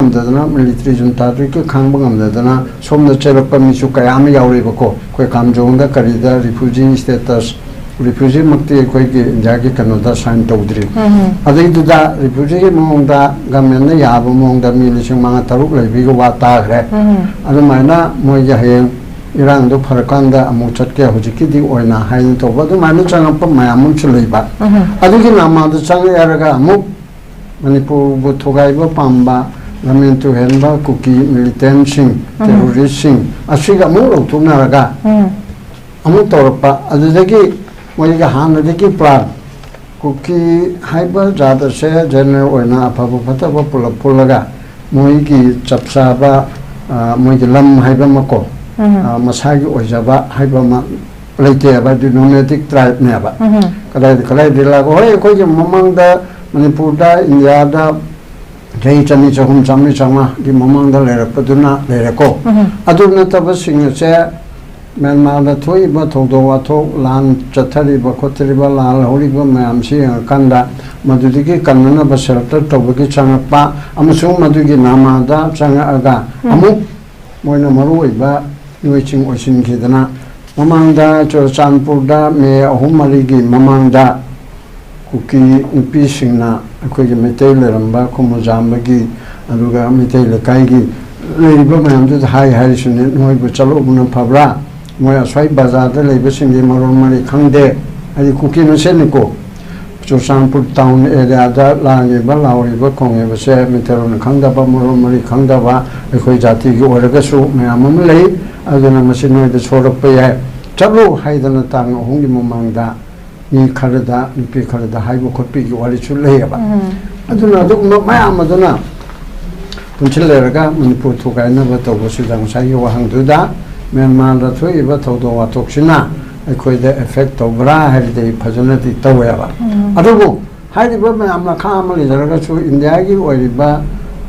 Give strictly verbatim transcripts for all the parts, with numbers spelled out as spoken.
ꯉꯝꯗꯗꯅ, ꯃꯤꯂꯤꯇꯔꯤ ꯖꯨꯟꯇꯥꯗꯨꯒꯤ ꯈꯥꯡꯕ ꯉꯝꯗꯗꯅ ꯁꯣꯝꯗ ꯆꯦꯜꯂꯛꯄ ꯃꯤꯁꯨ ꯀꯌꯥ ꯑꯃ ꯌꯥꯎꯔꯤꯕꯀꯣ꯫ ꯑꯩꯈꯣꯏ ꯀꯥꯝꯖꯣꯡꯗ ꯀꯔꯤꯗ ꯔꯤꯐ꯭ꯌꯨꯖꯤ ꯁ꯭ꯇꯦꯇꯁ, ꯔꯤꯐ꯭ꯌꯨꯖꯤꯃꯛꯇꯤ ꯑꯩꯈꯣꯏꯒꯤ ꯏꯟꯗꯤꯌꯥꯒꯤ ꯀꯩꯅꯣꯗ ꯁꯥꯏꯟ ꯇꯧꯗ꯭ꯔꯤ꯫ ꯑꯗꯩꯗꯨꯗ ꯔꯤꯐ꯭ꯌꯨꯖꯤꯒꯤ ꯃꯑꯣꯡꯗ ꯒꯃꯦꯟꯅ ꯌꯥꯕ ꯃꯑꯣꯡꯗ ꯃꯤ ꯂꯤꯁꯤꯡ ꯃꯉꯥ ꯇꯔꯨꯛ ꯂꯩꯕꯒꯤ ꯋꯥ ꯇꯥꯈ꯭ꯔꯦ꯫ ꯑꯗꯨꯃꯥꯏꯅ ꯃꯣꯏꯒꯤ ꯍꯌꯦꯡ ꯏꯔꯥꯡꯗꯣ ꯐꯔꯀꯥꯟꯗ ꯑꯃꯨꯛ ꯆꯠꯀꯦ, ꯍꯧꯖꯤꯛꯀꯤꯗꯤ ꯑꯣꯏꯅ ꯍꯥꯏꯅ ꯇꯧꯕ ꯑꯗꯨꯃꯥꯏꯅ ꯆꯪꯉꯛꯄ ꯃꯌꯥꯝ ꯑꯃꯁꯨ ꯂꯩꯕ꯫ ꯑꯗꯨꯒꯤ ꯅꯃꯥꯗ ꯆꯪꯉꯛꯑꯦ ꯍꯥꯏꯔꯒ ꯑꯃꯨꯛ ꯃꯅꯤꯄꯨꯔꯕꯨ ꯊꯨꯒꯥꯏꯕ ꯄꯥꯝꯕ ꯂꯝꯍꯦꯟ ꯇꯨꯍꯦꯟꯕ ꯀꯨꯀꯤ ꯃꯤꯂꯤꯇꯦꯟꯁꯤꯡ, ꯇꯦꯔꯣꯔꯤꯁꯁꯤꯡ ꯑꯁꯤꯒ ꯑꯃꯨꯛ ꯂꯧꯊꯣꯛꯅꯔꯒ ꯑꯃꯨꯛ ꯇꯧꯔꯛꯄ꯫ ꯑꯗꯨꯗꯒꯤ ꯃꯣꯏꯒꯤ ꯍꯥꯟꯅꯗꯒꯤ ꯄ꯭ꯂꯥꯟ, ꯀꯨꯀꯤ ꯍꯥꯏꯕ ꯖꯥꯠ ꯑꯁꯦ ꯖꯦꯅꯔꯦꯜ ꯑꯣꯏꯅ ꯑꯐꯕ ꯐꯠꯇꯕ ꯄꯨꯂꯞ ꯄꯨꯜꯂꯒ ꯃꯣꯏꯒꯤ ꯆꯞ ꯆꯥꯕ, ꯑ, ꯃꯣꯏꯒꯤ ꯂꯝ ꯍꯥꯏꯕ ꯑꯃꯀꯣ, ꯑ, ꯃꯁꯥꯒꯤ ꯑꯣꯏꯖꯕ ꯍꯥꯏꯕ ꯑꯃ ꯂꯩꯇꯦꯕ, ꯑꯗꯨ ꯅꯣꯃꯦꯗꯤꯛ ꯇ꯭ꯔꯥꯏꯕꯅꯦꯕ꯫ ꯀꯗꯥꯏꯗ, ꯀꯗꯥꯏꯗ ꯂꯥꯛꯄ? ꯍꯣꯏ, ꯑꯩꯈꯣꯏꯒꯤ ꯃꯃꯥꯡꯗ ꯃꯅꯤꯄꯨꯔꯗ, ꯏꯟꯗꯤꯌꯥꯗ ꯆꯍꯤ ꯆꯅꯤ, ꯆꯍꯨꯝ, ꯆꯥꯝꯃꯔꯤ, ꯆꯥꯝꯃꯉꯥꯒꯤ ꯃꯃꯥꯡꯗ ꯂꯩꯔꯛꯄꯗꯨꯅ ꯂꯩꯔꯦꯀꯣ꯫ ꯑꯗꯨ ꯅꯠꯇꯕꯁꯤꯡ ꯑꯁꯦ ꯃ꯭ꯌꯥꯟꯃꯥꯔꯗ ꯊꯣꯛꯏꯕ ꯊꯧꯗꯣꯛ ꯋꯥꯊꯣꯛ, ꯂꯥꯟ ꯆꯠꯊꯔꯤꯕ ꯈꯣꯠꯊꯔꯤꯕ, ꯂꯥꯜꯍꯧꯔꯤꯕ ꯃꯌꯥꯝꯁꯤ ꯌꯦꯡꯉꯀꯥꯟꯗ ꯃꯗꯨꯗꯒꯤ ꯀꯟꯅꯅꯕ ꯁꯦꯜꯇꯔ ꯇꯧꯕꯒꯤ ꯆꯪꯉꯛꯄ ꯑꯃꯁꯨꯡ ꯃꯗꯨꯒꯤ ꯅꯃꯥꯗ ꯆꯪꯉꯛꯑꯒ ꯑꯃꯨꯛ ꯃꯣꯏꯅ ꯃꯔꯨ ꯑꯣꯏꯕ ꯃꯤꯑꯣꯏꯁꯤꯡ ꯑꯣꯏꯁꯤꯟꯈꯤꯗꯅ, ꯃꯃꯥꯡꯗ ꯆꯨꯔꯆꯥꯟꯄꯨꯔꯗ ꯃꯦ ꯑꯍꯨꯝ ꯃꯔꯤꯒꯤ ꯃꯃꯥꯡꯗ ꯀꯨꯀꯤ ꯅꯨꯄꯤꯁꯤꯡꯅ ꯑꯩꯈꯣꯏꯒꯤ ꯃꯩꯇꯩ ꯂꯩꯔꯝꯕ ꯈꯨꯃꯨꯖꯥꯝꯕꯒꯤ, ꯑꯗꯨꯒ ꯃꯩꯇꯩ ꯂꯩꯀꯥꯏꯒꯤ ꯂꯩꯔꯤꯕ ꯃꯌꯥꯝꯗꯨꯗ ꯍꯥꯏ ꯍꯥꯏꯔꯤꯁꯤꯅꯦ, "ꯅꯣꯏꯕꯨ ꯆꯠꯂꯨꯕꯅ ꯐꯕ꯭ꯔꯥ? ꯃꯣꯏ ꯑꯁ꯭ꯋꯥꯏ ꯕꯖꯥꯔꯗ ꯂꯩꯕꯁꯤꯡꯗꯤ ꯃꯔꯣꯟ ꯃꯔꯤ ꯈꯪꯗꯦ", ꯍꯥꯏꯗꯤ ꯀꯨꯀꯤ ꯃꯁꯦꯟꯅꯤꯀꯣ꯫ ꯆꯨꯔꯆꯥꯟꯄꯨꯔ ꯇꯥꯎꯟ ꯑꯦꯔꯤꯌꯥꯗ ꯂꯥꯡꯉꯤꯕ, ꯂꯥꯎꯔꯤꯕ, ꯈꯣꯡꯉꯤꯕꯁꯦ ꯃꯩꯇꯩꯂꯣꯟ ꯈꯪꯗꯕ, ꯃꯔꯣꯟ ꯃꯔꯤ ꯈꯪꯗꯕ ꯑꯩꯈꯣꯏ ꯖꯥꯇꯤꯒꯤ ꯑꯣꯏꯔꯒꯁꯨ ꯃꯌꯥꯝ ꯑꯃ ꯂꯩ꯫ ꯑꯗꯨꯅ ꯃꯁꯤ ꯅꯣꯏꯗ ꯁꯣꯛꯂꯛꯄ ꯌꯥꯏ꯫ ꯆꯠꯂꯨ ꯍꯥꯏꯗꯅ ꯇꯥꯡ ꯑꯍꯨꯝꯒꯤ ꯃꯃꯥꯡꯗ ꯃꯤ ꯈꯔꯗ, ꯅꯨꯄꯤ ꯈꯔꯗ ꯍꯥꯏꯕ ꯈꯣꯠꯄꯒꯤ ꯋꯥꯔꯤꯁꯨ ꯂꯩꯌꯦꯕ꯫ ꯑꯗꯨꯅ ꯑꯗꯨꯒꯨꯝꯕ ꯃꯌꯥꯝ ꯑꯗꯨꯅ ꯄꯨꯟꯁꯤꯜꯂꯔꯒ ꯃꯅꯤꯄꯨꯔ ꯊꯨꯒꯥꯏꯅꯕ ꯇꯧꯕꯁꯤꯗ ꯉꯁꯥꯏꯒꯤ ꯋꯥꯍꯪꯗꯨꯗ ꯃ꯭ꯌꯥꯟꯃꯥꯔꯗ ꯊꯣꯛꯏꯕ ꯊꯧꯗꯣꯛ ꯋꯥꯊꯣꯛꯁꯤꯅ ꯑꯩꯈꯣꯏꯗ ꯑꯦꯐꯦꯛ ꯇꯧꯕ꯭ꯔꯥ ꯍꯥꯏꯔꯗꯤ ꯑꯩ ꯐꯖꯅꯗꯤ ꯇꯧꯋꯦꯕ꯫ ꯑꯗꯨꯕꯨ ꯍꯥꯏꯔꯤꯕ ꯃꯌꯥꯝ ꯃꯈꯥ ꯑꯃ ꯂꯩꯖꯔꯒꯁꯨ ꯏꯟꯗꯤꯌꯥꯒꯤ ꯑꯣꯏꯔꯤꯕ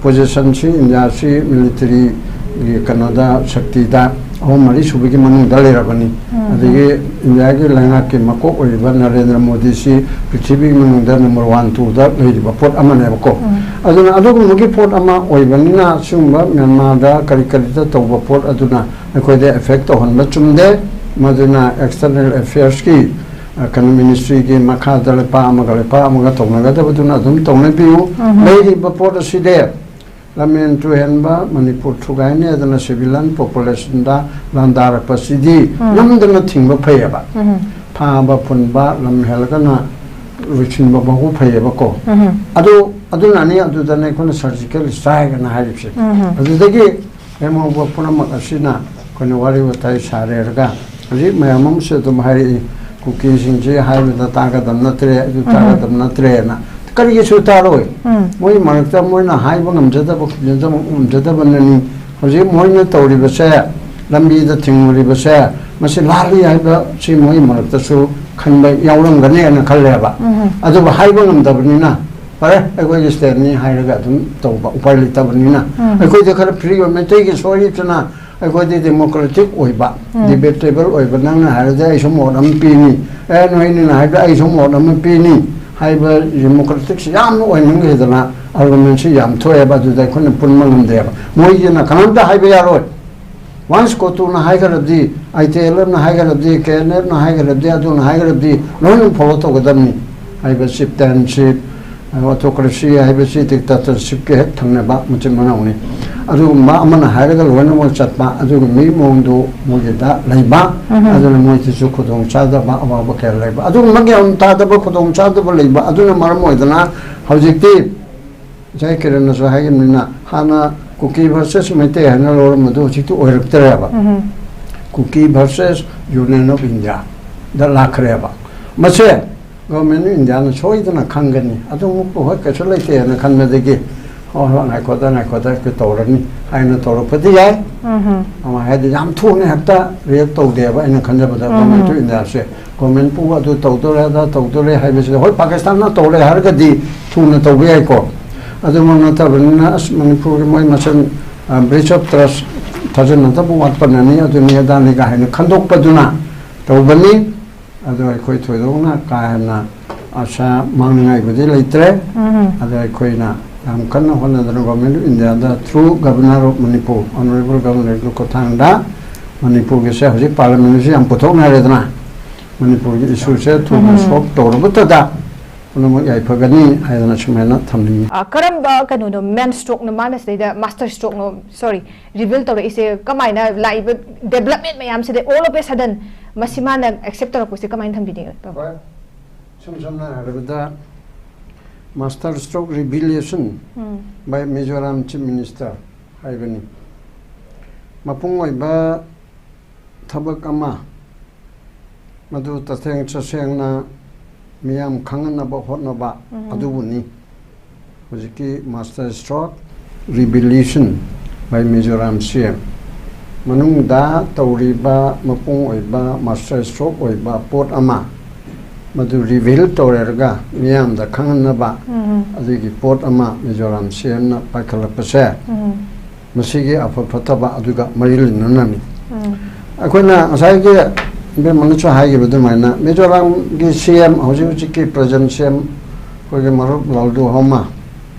ꯄꯣꯖꯤꯁꯟꯁꯤ, ꯏꯟꯗꯤꯌꯥꯁꯤ ꯃꯤꯂꯤꯇꯔꯤꯒꯤ ꯀꯩꯅꯣꯗ, ꯁꯛꯇꯤꯗ ꯑꯍꯨꯝ ꯃꯔꯤ ꯁꯨꯕꯒꯤ ꯃꯅꯨꯡꯗ ꯂꯩꯔꯕꯅꯤ꯫ ꯑꯗꯒꯤ ꯏꯟꯗꯤꯌꯥꯒꯤ ꯂꯩꯉꯥꯛꯀꯤ ꯃꯀꯣꯛ ꯑꯣꯏꯔꯤꯕ ꯅꯔꯦꯟꯗ꯭ꯔ ꯃꯣꯗꯤꯁꯤ ꯄ꯭ꯔꯤꯊꯤꯕꯤꯒꯤ ꯃꯅꯨꯡꯗ ꯅꯝꯕꯔ ꯋꯥꯟ, ꯇꯨꯗ ꯂꯩꯔꯤꯕ ꯄꯣꯠ ꯑꯃꯅꯦꯕꯀꯣ꯫ ꯑꯗꯨꯅ ꯑꯗꯨꯒꯨꯝꯕꯒꯤ ꯄꯣꯠ ꯑꯃ ꯑꯣꯏꯕꯅꯤꯅ, ꯁꯤꯒꯨꯝꯕ ꯃ꯭ꯌꯥꯟꯃꯥꯔꯗ ꯀꯔꯤ ꯀꯔꯤꯗ ꯇꯧꯕ ꯄꯣꯠ ꯑꯗꯨꯅ ꯑꯩꯈꯣꯏꯗ ꯑꯦꯐꯦꯛ ꯇꯧꯍꯟꯕ ꯆꯨꯝꯗꯦ꯫ ꯃꯗꯨꯅ ꯑꯦꯛꯁꯇꯔꯅꯦꯜ ꯑꯦꯐꯤꯌꯔꯁꯀꯤ, ꯑ, ꯀꯩꯅꯣ, ꯃꯤꯅꯤꯁꯇ꯭ꯔꯤꯒꯤ ꯃꯈꯥꯗ ꯂꯩꯄꯥꯛ ꯑꯃꯒ ꯂꯩꯄꯥꯛ ꯑꯃꯒ ꯇꯧꯅꯒꯗꯕꯗꯨꯅ ꯑꯗꯨꯝ ꯇꯧꯅꯕꯤꯌꯨ꯫ ꯂꯩꯔꯤꯕ ꯄꯣꯠ ꯑꯁꯤꯗꯤ ꯂꯝꯍꯦꯟ ꯇꯨꯍꯦꯟꯕ, ꯃꯅꯤꯄꯨꯔ ꯊꯨꯒꯥꯏꯅꯤ ꯍꯥꯏꯗꯅ ꯁꯤꯚꯤꯂꯤꯌꯟ ꯄꯣꯄꯨꯂꯦꯁꯟꯗ ꯂꯥꯟꯗꯥꯔꯛꯄꯁꯤꯗꯤ ꯅꯝꯗꯅ ꯊꯤꯡꯕ ꯐꯩꯌꯦꯕ꯫ ꯐꯥꯕ ꯄꯨꯟꯕ, ꯂꯝ ꯍꯦꯜꯂꯒꯅ ꯂꯣꯏꯁꯤꯟꯕ ꯐꯥꯎꯕ ꯐꯩꯌꯦꯕꯀꯣ꯫ ꯑꯗꯨ, ꯑꯗꯨꯅꯅꯤ, ꯑꯗꯨꯗꯅꯦ ꯑꯩꯈꯣꯏꯅ ꯁꯔꯖꯤꯀꯦꯜ ꯁ꯭ꯇ꯭ꯔꯥꯏꯛ ꯑꯅ ꯍꯥꯏꯔꯤꯕꯁꯦ꯫ ꯑꯗꯨꯗꯒꯤ ꯂꯦꯝꯍꯧꯕ ꯄꯨꯝꯅꯃꯛ ꯑꯁꯤꯅ ꯑꯩꯈꯣꯏꯅ ꯋꯥꯔꯤ ꯋꯥꯇꯥꯏ ꯁꯥꯔꯦꯔꯒ ꯍꯧꯖꯤꯛ ꯃꯌꯥꯝ ꯑꯃꯁꯨ ꯑꯗꯨꯝ ꯍꯥꯏꯔꯛꯏ, ꯀꯨꯀꯤꯁꯤꯡꯁꯤ ꯍꯥꯏꯕꯗ ꯇꯥꯒꯗꯕ ꯅꯠꯇ꯭ꯔꯦ, ꯑꯗꯨ ꯇꯥꯒꯗꯕ ꯅꯠꯇ꯭ꯔꯦꯅ꯫ ꯀꯔꯤꯒꯤꯁꯨ ꯇꯥꯔꯣꯏ? ꯃꯣꯏ ꯃꯔꯛꯇ ꯃꯣꯏꯅ ꯍꯥꯏꯕ ꯉꯝꯖꯗꯕ, ꯈꯨꯝꯖꯗꯕ ꯉꯝꯖꯗꯕꯅꯅꯤ꯫ ꯍꯧꯖꯤꯛ ꯃꯣꯏꯅ ꯇꯧꯔꯤꯕꯁꯦ, ꯂꯝꯕꯤꯗ ꯊꯤꯡꯉꯨꯔꯤꯕꯁꯦ, ꯃꯁꯤ ꯂꯥꯜꯂꯤ ꯍꯥꯏꯕ ꯁꯤ ꯃꯣꯏ ꯃꯔꯛꯇꯁꯨ ꯈꯟꯕ ꯌꯥꯎꯔꯝꯒꯅꯤꯅ ꯈꯜꯂꯦꯕ꯫ ꯑꯗꯨꯕꯨ ꯍꯥꯏꯕ ꯉꯝꯗꯕꯅꯤꯅ, ꯐꯔꯦ, ꯑꯩꯈꯣꯏꯒꯤ ꯁ꯭ꯇꯦꯠꯅꯤ ꯍꯥꯏꯔꯒ ꯑꯗꯨꯝ ꯇꯧꯕ ꯎꯄꯥꯏ ꯂꯩꯇꯕꯅꯤꯅ, ꯑꯩꯈꯣꯏꯗ ꯈꯔ ꯐ꯭ꯔꯤ ꯑꯣꯏ꯫ ꯃꯩꯇꯩꯒꯤ ꯁꯣꯏꯔꯤꯁꯤꯅ ꯑꯩꯈꯣꯏꯗꯤ ꯗꯦꯃꯣꯀ꯭ꯔꯦꯇꯤꯛ ꯑꯣꯏꯕ, ꯗꯤꯕꯦꯇꯦꯕꯜ ꯑꯣꯏꯕ, ꯅꯪꯅ ꯍꯥꯏꯔꯗꯤ ꯑꯩꯁꯨ ꯃꯣꯠ ꯑꯃ ꯄꯤꯅꯤ, ꯑꯦ, ꯅꯣꯏꯅꯤꯅ ꯍꯥꯏꯕꯗ ꯑꯩꯁꯨ ꯃꯣꯠ ꯑꯃ ꯄꯤꯅꯤ ꯍꯥꯏꯕ ꯗꯦꯃꯣꯀ꯭ꯔꯦꯇꯤꯛꯁꯤ ꯌꯥꯝꯅ ꯑꯣꯏꯃꯟꯈꯤꯗꯅ ꯑꯥꯔꯒꯨꯃꯦꯟꯁꯤ ꯌꯥꯝ ꯊꯣꯛꯑꯦꯕ, ꯑꯗꯨꯗ ꯑꯩꯈꯣꯏꯅ ꯄꯨꯟꯕ ꯉꯝꯗꯦꯕ꯫ ꯃꯣꯏꯒꯤꯅ ꯀꯅꯥꯝꯇ ꯍꯥꯏꯕ ꯌꯥꯔꯣꯏ꯫ ꯋꯥꯟꯁ ꯀꯣꯇꯨꯅ ꯍꯥꯏꯈ꯭ꯔꯕꯗꯤ, ꯑꯥꯏ ꯇꯤ ꯑꯦꯜ ꯑꯦꯐꯅ ꯍꯥꯏꯈ꯭ꯔꯕꯗꯤ, ꯀꯦ ꯑꯦꯟ ꯑꯦꯐꯅ ꯍꯥꯏꯈ꯭ꯔꯕꯗꯤ, ꯑꯗꯨꯅ ꯍꯥꯏꯈ꯭ꯔꯕꯗꯤ ꯂꯣꯏꯅ ꯐꯣꯂꯣ ꯇꯧꯒꯗꯕꯅꯤ ꯍꯥꯏꯕ ꯆꯤꯞꯇꯦꯟꯁꯤꯞ, ꯑꯣꯇꯣꯀ꯭ꯔꯦꯁꯤ ꯍꯥꯏꯕꯁꯤ ꯗꯤꯛꯇꯦꯇꯔꯁꯤꯞꯀꯤ ꯍꯦꯛ ꯊꯪꯅꯕ ꯃꯆꯤꯟ ꯃꯅꯥꯎꯅꯤ꯫ ꯑꯗꯨꯒꯨꯝꯕ ꯑꯃꯅ ꯍꯥꯏꯔꯒ ꯂꯣꯏꯅꯃꯛ ꯆꯠꯄ, ꯑꯗꯨꯒ ꯃꯤ ꯃꯑꯣꯡꯗꯨ ꯃꯣꯏꯒꯤꯗ ꯂꯩꯕ, ꯑꯗꯨꯅ ꯃꯣꯏꯗꯁꯨ ꯈꯨꯗꯣꯡ ꯆꯥꯗꯕ, ꯑꯋꯥꯕ ꯀꯌꯥ ꯂꯩꯕ꯫ ꯑꯗꯨꯒꯨꯝꯕ ꯒ꯭ꯌꯥꯟ ꯇꯥꯗꯕ, ꯈꯨꯗꯣꯡ ꯆꯥꯗꯕ ꯂꯩꯕ ꯑꯗꯨꯅ ꯃꯔꯝ ꯑꯣꯏꯗꯅ ꯍꯧꯖꯤꯛꯇꯤ ꯉꯁꯥꯏ ꯀꯤꯔꯟꯅꯁꯨ ꯍꯥꯏꯈꯤꯕꯅꯤꯅ, ꯍꯥꯟꯅ ꯀꯨꯀꯤ ꯚꯔꯁꯦꯁ ꯃꯩꯇꯩ ꯍꯥꯏꯅ ꯂꯧꯔꯝꯕꯗꯨ ꯍꯧꯖꯤꯛꯇꯤ ꯑꯣꯏꯔꯛꯇ꯭ꯔꯦꯕ꯫ ꯀꯨꯀꯤ ꯚꯔꯁꯦꯁ ꯌꯨꯅꯤꯌꯟ ꯑꯣꯐ ꯏꯟꯗꯤꯌꯥꯗ ꯂꯥꯛꯈ꯭ꯔꯦꯕ꯫ ꯃꯁꯦ ꯒꯣꯔꯃꯦꯟ ꯑꯣꯐ ꯏꯟꯗꯤꯌꯥꯅ ꯁꯣꯏꯗꯅ ꯈꯪꯒꯅꯤ꯫ ꯑꯗꯨꯃꯛꯄꯨ ꯍꯣꯏ ꯀꯩꯁꯨ ꯂꯩꯇꯦꯅ ꯈꯟꯕꯗꯒꯤ, "ꯍꯣꯏ, ꯍꯣꯏ, ꯉꯥꯏꯈꯣꯗ, ꯉꯥꯏꯈꯣꯗ, ꯑꯩꯈꯣꯏ ꯇꯧꯔꯅꯤ" ꯍꯥꯏꯅ ꯇꯧꯔꯛꯄꯗꯤ ꯌꯥꯏ꯫ ꯑꯃ ꯍꯥꯏꯗꯤ ꯌꯥꯝ ꯊꯨꯅ ꯍꯦꯛꯇ ꯔꯤꯌꯦꯛ ꯇꯧꯗꯦꯕ, ꯑꯩꯅ ꯈꯟꯖꯕꯗ ꯒꯣꯔꯃꯦꯟ ꯑꯣꯐ ꯏꯟꯗꯤꯌꯥꯁꯦ꯫ ꯒꯣꯔꯃꯦꯟꯄꯨ ꯑꯗꯨ ꯇꯧꯗꯣꯔꯦ, ꯑꯗꯥ ꯇꯧꯗꯣꯔꯦ ꯍꯥꯏꯕꯁꯤꯗ, ꯍꯣꯏ, ꯄꯥꯀꯤꯁꯇꯥꯟꯅ ꯇꯧꯔꯦ ꯍꯥꯏꯔꯒꯗꯤ ꯊꯨꯅ ꯇꯧꯕ ꯌꯥꯏꯀꯣ꯫ ꯑꯗꯨꯃꯛ ꯅꯠꯇꯕꯅꯤꯅ, ꯑꯁ, ꯃꯅꯤꯄꯨꯔꯒꯤ ꯃꯣꯏ ꯃꯁꯦꯟ, ꯑ, breach of trust ꯊꯥꯖꯅꯗꯕ ꯋꯥꯠꯄꯅꯅꯤ, ꯑꯗꯨꯅꯤ ꯑꯗꯥꯅꯤꯒ ꯍꯥꯏꯅ ꯈꯟꯗꯣꯛꯄꯗꯨꯅ ꯇꯧꯕꯅꯤ꯫ ꯑꯗꯣ ꯑꯩꯈꯣꯏ ꯊꯣꯏꯗꯣꯛꯅ ꯀꯥ ꯍꯦꯟꯅ ꯑꯁꯥ ꯃꯥꯡꯅꯤꯡꯉꯥꯏꯕꯨꯗꯤ ꯂꯩꯇ꯭ꯔꯦ꯫ ꯑꯗꯣ ꯑꯩꯈꯣꯏꯅ ꯌꯥꯝ ꯀꯟꯅ ꯍꯣꯠꯅꯗꯅ Government of India the through Governor of Manipur, Honorable Governor ꯒꯤ ꯈꯨꯠꯊꯥꯡꯗ ꯃꯅꯤꯄꯨꯔꯒꯤꯁꯦ ꯍꯧꯖꯤꯛ Parliament ꯁꯨ ꯌꯥꯝ ꯄꯨꯊꯣꯛꯅꯔꯦꯗꯅ, ꯃꯅꯤꯄꯨꯔꯒꯤ issue ꯁꯦ ꯊꯨꯅ solve ꯇꯧꯔꯕꯇꯗ ꯄꯨꯝꯅꯃꯛ ꯌꯥꯏꯐꯒꯅꯤ ꯍꯥꯏꯗꯅ ꯁꯨꯃꯥꯏꯅ ꯊꯝꯅꯤꯡꯉꯤ꯫ ꯑ, ꯀꯔꯝꯕ ꯀꯩꯅꯣꯅꯣ, main stroke ꯅꯣ ꯃꯥꯅ ꯁꯤꯗꯩꯗ master stroke ꯅꯣ, sorry, reveal ꯇꯧꯔꯛꯏꯁꯦ? ꯀꯃꯥꯏꯅ ꯂꯥꯛꯏꯕ development ꯃꯌꯥꯝꯁꯤꯗ all of a sudden ꯃꯁꯤ ꯃꯥꯅ accept ꯇꯧꯔꯛꯄꯁꯦ ꯀꯃꯥꯏꯅ ꯊꯝꯕꯤꯅꯤꯡꯉꯤ? ꯍꯣꯏ, ꯏꯁꯝ ꯁꯝꯅ ꯍꯥꯏꯔꯕꯗ master stroke revelation by Mizoram Chief Minister ꯍꯥꯏꯕꯅꯤ꯫ ꯃꯄꯨꯡ ꯑꯣꯏꯕ ꯊꯕꯛ ꯑꯃ, ꯃꯗꯨ ꯇꯁꯦꯡ ꯇꯁꯦꯡꯅ ꯃꯤꯌꯥꯝ ꯈꯪꯍꯟꯅꯕ ꯍꯣꯠꯅꯕ ꯑꯗꯨꯕꯨꯅꯤ ꯍꯧꯖꯤꯛꯀꯤ master stroke revelation by Mizoram C M꯫ ꯃꯅꯨꯡꯗ ꯇꯧꯔꯤꯕ ꯃꯄꯨꯡ ꯑꯣꯏꯕ master stroke ꯑꯣꯏꯕ ꯄꯣꯠ ꯑꯃ ꯃꯗꯨ reveal ꯇꯧꯔꯦꯔꯒ ꯃꯤꯌꯥꯝꯗ ꯈꯪꯍꯟꯅꯕ ꯑꯗꯨꯒꯤ ꯄꯣꯠ ꯑꯃ Mizoram C M ꯅ ꯄꯥꯏꯈꯠꯂꯛꯄꯁꯦ, ꯃꯁꯤꯒꯤ ꯑꯐ ꯐꯠꯇꯕ ꯑꯗꯨꯒ ꯃꯔꯤ ꯂꯩꯅꯅꯅꯤ꯫ ꯑꯩꯈꯣꯏꯅ ꯉꯁꯥꯏꯒꯤ ꯏꯕꯦꯝꯃꯅꯁꯨ ꯍꯥꯏꯈꯤꯕ ꯑꯗꯨꯃꯥꯏꯅ, ꯃꯤꯖꯣꯔꯥꯝꯒꯤ C M, ꯍꯧꯖꯤꯛ ꯍꯧꯖꯤꯛꯀꯤ present C M, ꯑꯩꯈꯣꯏꯒꯤ ꯃꯔꯨꯞ ꯂꯥꯜꯗꯨ ꯍꯣꯃꯥ,